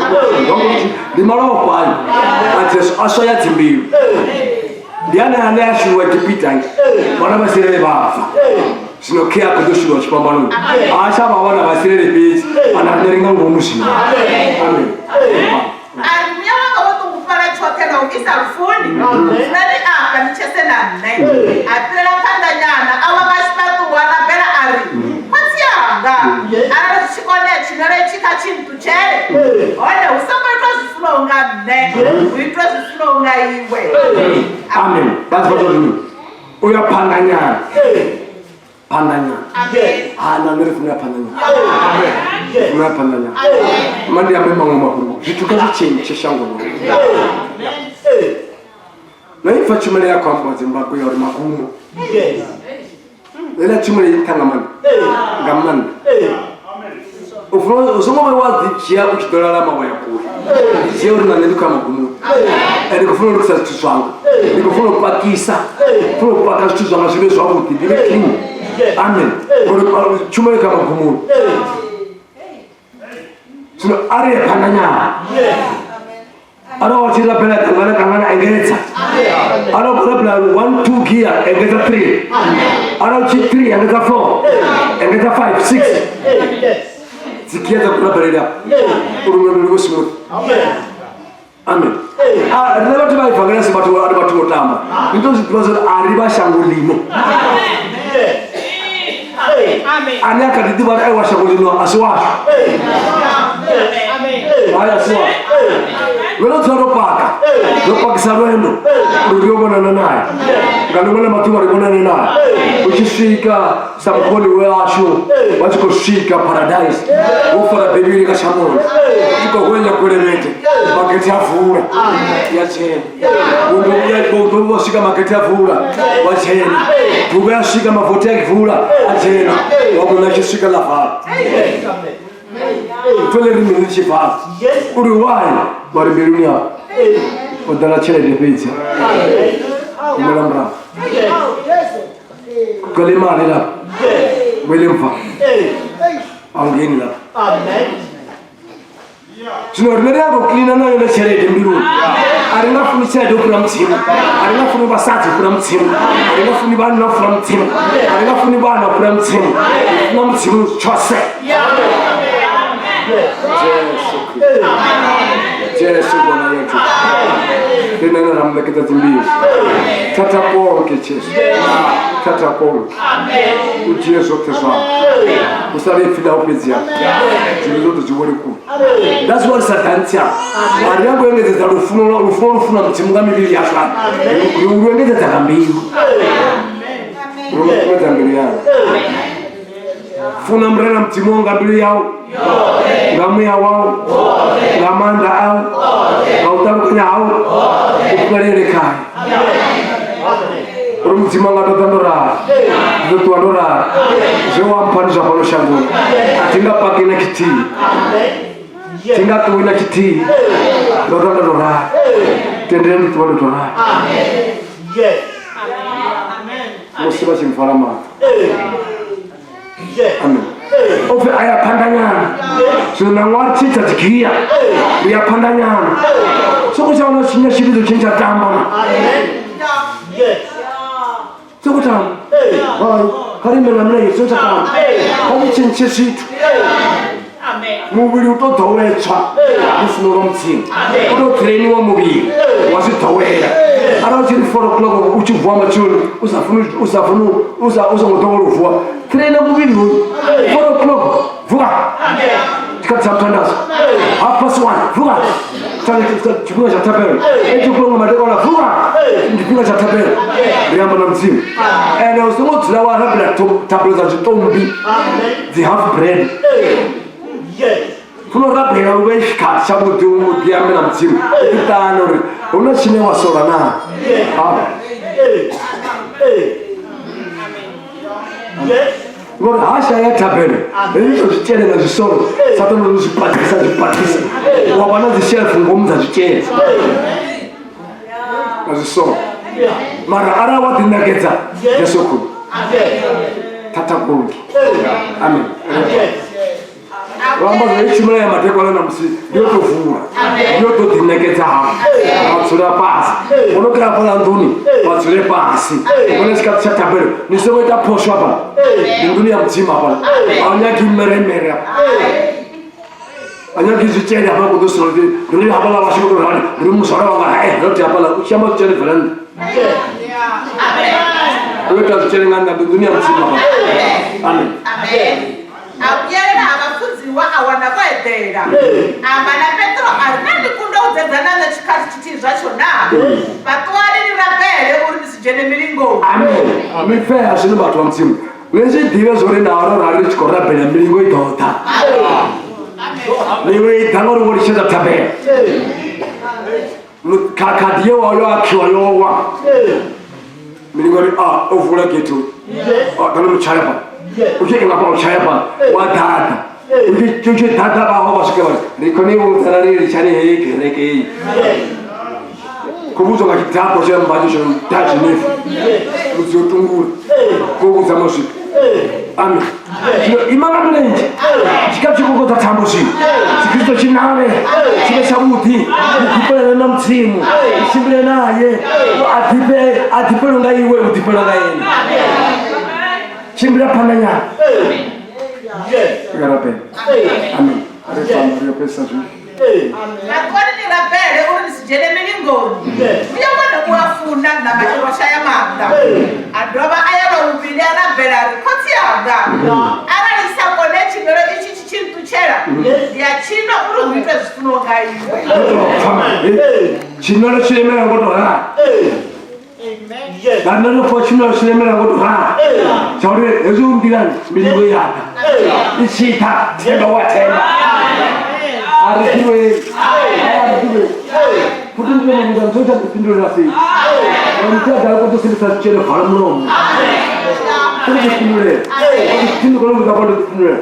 ndi malofha ayo a Jesu a swaya dzimbilu. Ndi ane ane a shulwa Egipita vhana vha Isiraele vha fa. Zwino khe a khou ḓo shulwa tshifhambanoni a tsha vha vhana vha Isiraele fhedzi ana riṋe ri nga ngomu zwino. Amen. A ri, Muya wanga wo ṱungufhala tshoṱhe lwa u isa lufuni. Dzulani afha ni tshese na nṋe. A fhirela phanḓanyana, a wa nga tshifhaṱuwo, a rabela a ri, Khotsi anga! Hone hu songo itwa zwi funwaho nga nṋe, hu itwe zwi funwaho nga iwe. Amen. Vha zwi vha u ya phanḓanyana. Phanḓanyana. Ha na nṋe ri funa ya phanḓanyana. Funa ya phanḓanyana. Ma ndi ambe maṅwe mafhungo. Zwithu kha zwi tshentshe shangoni. Na ipfa tshumelo ya khou ambiwa Zimbabwe ya uri magumo. Heiḽa tshumelo i nṱha nga maanḓa. Nga maanḓa. U funa u songo vhuya wa ḓi dzhia u tshi ḓo lalama wa ya kule. Ndi dzhia uri na nṋe ndi khou ya magumoni. Ndi khou funa u lugisa zwithu zwanga. Ndi khou funa u pakisa. Funa u paka zwithu zwanga zwi vhe zwavhuḓi, ndi vhe clean. Amen. Ngori tshumelo i kha magumoni. Zwino a ri ye phanḓa nyana. Arali wa tshi rabela kangana kangana engedza. Arali u khou rabela 1 2 gear engedza 3. Arali u tshi 3 engedza 4. Engedza 5 6. Dzi gear dza kurabelela uri lwendo lu vhe smooth. Amen. Ah, riṋe vhathu vha ivangela si vhathu ari vhathu vho tamba. Ni to zwi ḓivha zwa uri a ri vha shango ḽino. Ane a kha ḓi ḓivha uri ai wa shango ḽino a si washu. Hai a si washu. Lwendo dzula ro paka. Ro pakisa lwendo uri ri yo vhonana naye. Nga ḽiṅwe ḽa maḓuvha ri vhonane naye. U tshi swika sa mukoni washu vha tshi khou swika paradise wo fara bivhili nga tshamonde tshi khou hwenya gwelevete magethe a vula ya dzhena Wondo wa swika magethe a vula wa dzhena ḓuvha ya swika mavothi a vula a dzhena wa vhona tshi swika ḽa vala pfele ri mini tshi vala uri why wa ri mbiluni yau o ḓala tshelede fhedzi humela murahu Gcwele imali lapha. Wele mva. Awungeni lapha. Zwino riṋe ri a tou kilina na yone tshelede mbiluni. A ri nga funi tshelede u fhira Mudzimu. A ri nga funi vhasadzi u fhira Mudzimu. A ri nga funi vhanna u fhira Mudzimu. A ri nga funi vhana u fhira Mudzimu. Ri funa Mudzimu tshose. Jesu Kristo. Jesu Bwana yetu. Riṋe ra mu ṋekedza dzimbilu. Thatha konke Jesu. Thatha konke. U dzhie zwoṱhe zwau. U sa ipfi ḽau fhedzi hafha. Zwivhi zwoṱhe zwi wele kule. That's why ri sa dantsi afha. A ri yango engedzedza lufuno lufuno lufuna Mudzimu nga mivhili yashu. Ri lu engedzedza nga mbilu. Ri lu kumedza mbilu yau. Funa Murena Mudzimu wau nga mbilu yau, nga muya wau, nga maanḓa au, nga u ṱalukanya hau, u fhelele khae. Uri Mudzimu anga ndo ḓa ndo rali, ndi ḓo ṱuwa ndo rali. Zwe wa mpha ndi zwa fhano shangoni, a thi nga paki na tshithihi, thi nga ṱuwi na tshithihi, ndo ḓa ndo tou rali. Tendela ndi ṱuwa ndo tou rali. Musi vha tshi mpfara maṱo. Amen. O pfi a ya phanḓanyana. Zwino na ṅwali tshi tsha dzigia. Ri ya phanḓanyana. Soko tsha wana tshinya tshivhidzo tshine tsha tamba na. Soko tamba. Hai, kha ri imbe nga milenzhe tsho tsha tamba. Kha ri tshintshe zwithu. Muvhili u to ḓowedzwa lufuno lwa Mudzimu. U to trainiwa muvhili wa zwi ḓowela. Arali u tshi ri 4 o'clock u tshi vuwa matsheloni u sa funi u sa funi u sa u songo ḓowela u vuwa traina muvhili hoyu 4 o'clock vuka tshikhathi tsha muthandazo 1:30 vuka tshifhinga tsha thabelo 8 o'clock nga madekwana vuka tshifhinga tsha thabelo ri amba na Mudzimu ende u songo dzula wa rabela thabelo dza zwitombi dzi half bread funa u rabela u vhe tshikhathi tshavhuḓi u ḓi ambe na Mudzimu u ḓiṱane uri hu na tshine wa sola na. Ngori ha shaya thabelo hezwi zwa zwitshele na zwisolo sathane u zwi patisa zwi patisa wa vha na dzi shelf ngomu dza zwitshele na zwisolo mara arali wa ḓiṋekedza Jesu khulu thatha kongi. Amen. Vha amba zwa tshumelo ya madekwana na musi ndi yo tou vula ndi yo tou ḓiṋekedza hafhu vha dzula fhasi vho no kira hafhaḽa nḓuni vha dzule fhasi vhone tshikhathi tsha thabelo ni songo ita phosho hafhaḽa ndi nḓuni ya Mudzimu hafhaḽa a u nyagi meremere hafha a nyagi zwitshele hafhaḽa kuḓo sina uri ri hafhaḽa vhashu vho tou rali ri muzwala wanga hae ro tea hafhaḽa u tshi amba zwitshele bvela nnḓa u ita zwitshele nga nnḓa ndi nḓuni ya Mudzimu hafhaḽa. Amen. A vhuyelela ha vhafunziwa a wana vho eḓela. A amba na Petro a ri, Naa ni kundwa u dzedza na nṋe tshikhathi tshithihi zwatsho naa? Fhaṱuwani ni rabele uri ni si dzhene milingoni. Amen. Ni pfea zwino vhathu vha Mudzimu. Ni zwi ḓivhe zwo ri naho ro rali ri tshi khou rabela milingo i ḓo ḓa. Milingo i ḓa ngauri wo litshedza thabelo. Khakhathi ye wa yo akhiwa yo wa. Milingo ri a o vula gethu. A kana mutshaya pa. U tshi inga pa u tshaya pa wa ḓaḓa. U tshi ḓaḓa vha ho vha swike vha ri khou ni vhudza na ri litshani heyi kereke iyi. Khou vhudzwa nga tshidakwa tshe mbatsho tsho da zwinefu. Mudzi yo tungula. Khou vhudza mazwifhi. Amen. Zwino ima nga mulenzhe. Tshika tshi kokodza thambo zwino. Tshikristo tshi navhe. Tshi vhe tshavhuḓi. Ni ḓifhelele na Mudzimu. Ni tshimbile naye. A ḓifhe a ḓifhelwe nga iwe u ḓifhelwa nga ene. Tshimbila phanḓa nyana. Ri rabela. Amen. Ri fhano ri yo fhedzisa zwino. Fhaṱuwani ni rabele uri ni si dzhene milingoni. Muya wone u a funa, ṋama i ro shaya maanḓa. A dovha a ya lwa vhuvhili a rabela a ri, Khotsi anga, arali ndi sa kone tshinwelo itshi tshi tshi nṱutshela, ndi a tshi nwa uri hu itwe zwi funwaho nga iwe. Tshinwelo tshi lemela ngo to rali. Vhanna no pfa tshumelo tshi lemela ngo to rali. Tsha uri hezwi u nḓilani milingo i aḓa. I tshi ḓa themba wa themba. A ri ḓivhei. A ri ḓivhei. Futhi ndi vhona vhudza muthu tsha ḓifhindulela fhedzi. Uri muthu a ḓa a ḓo sendisa tshele vala mulomo. Futhi ḓifhindulela. Futhi kona vhudza kwa ndo ḓifhindulela.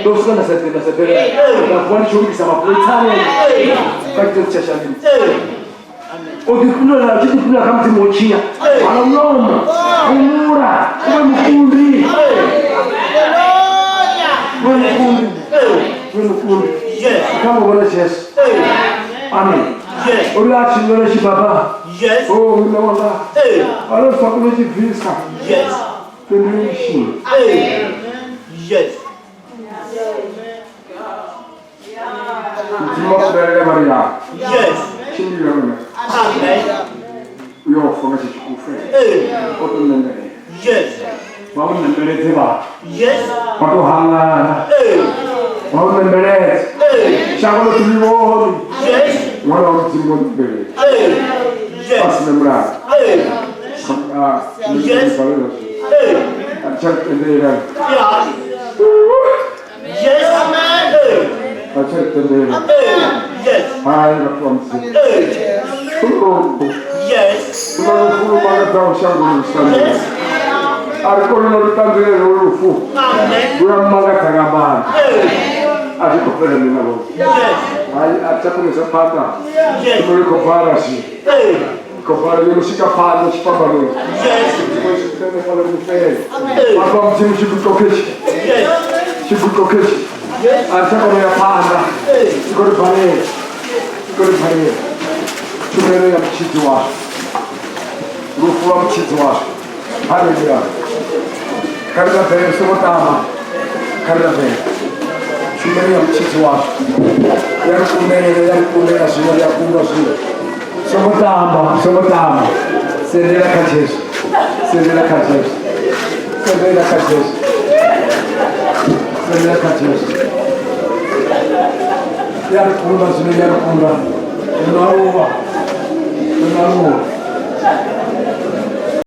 Ndo swika nda sa nda sa bvelela. Nda vuwa ndi tshi lugisa mapholisa kha tshithu tsha shandini. U ḓifhindulela u tshi ḓifhindulela kha Mudzimu wo tshinya. Vala mulomo. Fhumula. U vhe mukundi. U vhe mukundi. U vhe mukundi. Kha mu vhona Jesu. Amen. Uri a tshi nwela tshibaba. Oh, muṋe wanga. Arali sa kone u tshi bvisa. Fhindulishini. Mudzimu wa furalela Maria. Tshimbila wena. Uyo fa nga tshikufe. O to nembelela. Vha u nembeledze vhathu. Vha to hangana. Vha u nembeledze. Shango ḽo ḓi vhoni. Ṅwana wa Mudzimu o nembeledza. A si na mulandu. Ah, A thi tsha tendela. A thi tsha tendela. Hai vhathu vha Mudzimu. Una lufu lu mangadzaho shangoni lusandula. A ri koni no lu ṱanzilela holu lufu. Lu a mangadza nga maanḓa. A zwi khou fhela nṋe na vhone. Hai a thi tsha konesa phanḓa. Tshumelo i khou vala zwino. I khou vala yo no swika phanḓa tshifhambanoni. Fhano ri fhele. Vhathu vha Mudzimu tshiguqo khetshi. Tshiguqo khetshi. A ri tsha kona u ya phanḓa. I khou ri balela. I khou ri balela. Tshumelo ya mutshidzi washu. Lufu lwa mutshidzi washu. Haleluya. Kha ri rabele ri songo tama. Kha ri rabele. Tshumelo ya mutshidzi washu. Ya ri kundela, ya ri kundela zwino, ya kundwa zwino. Songo tamba, songo tamba. Sendela kha Jesu. Sendela kha Jesu. Sendela kha Jesu. Sendela kha Jesu. Ya ri kunda zwino, ya ri kunda. Zwino aluwa.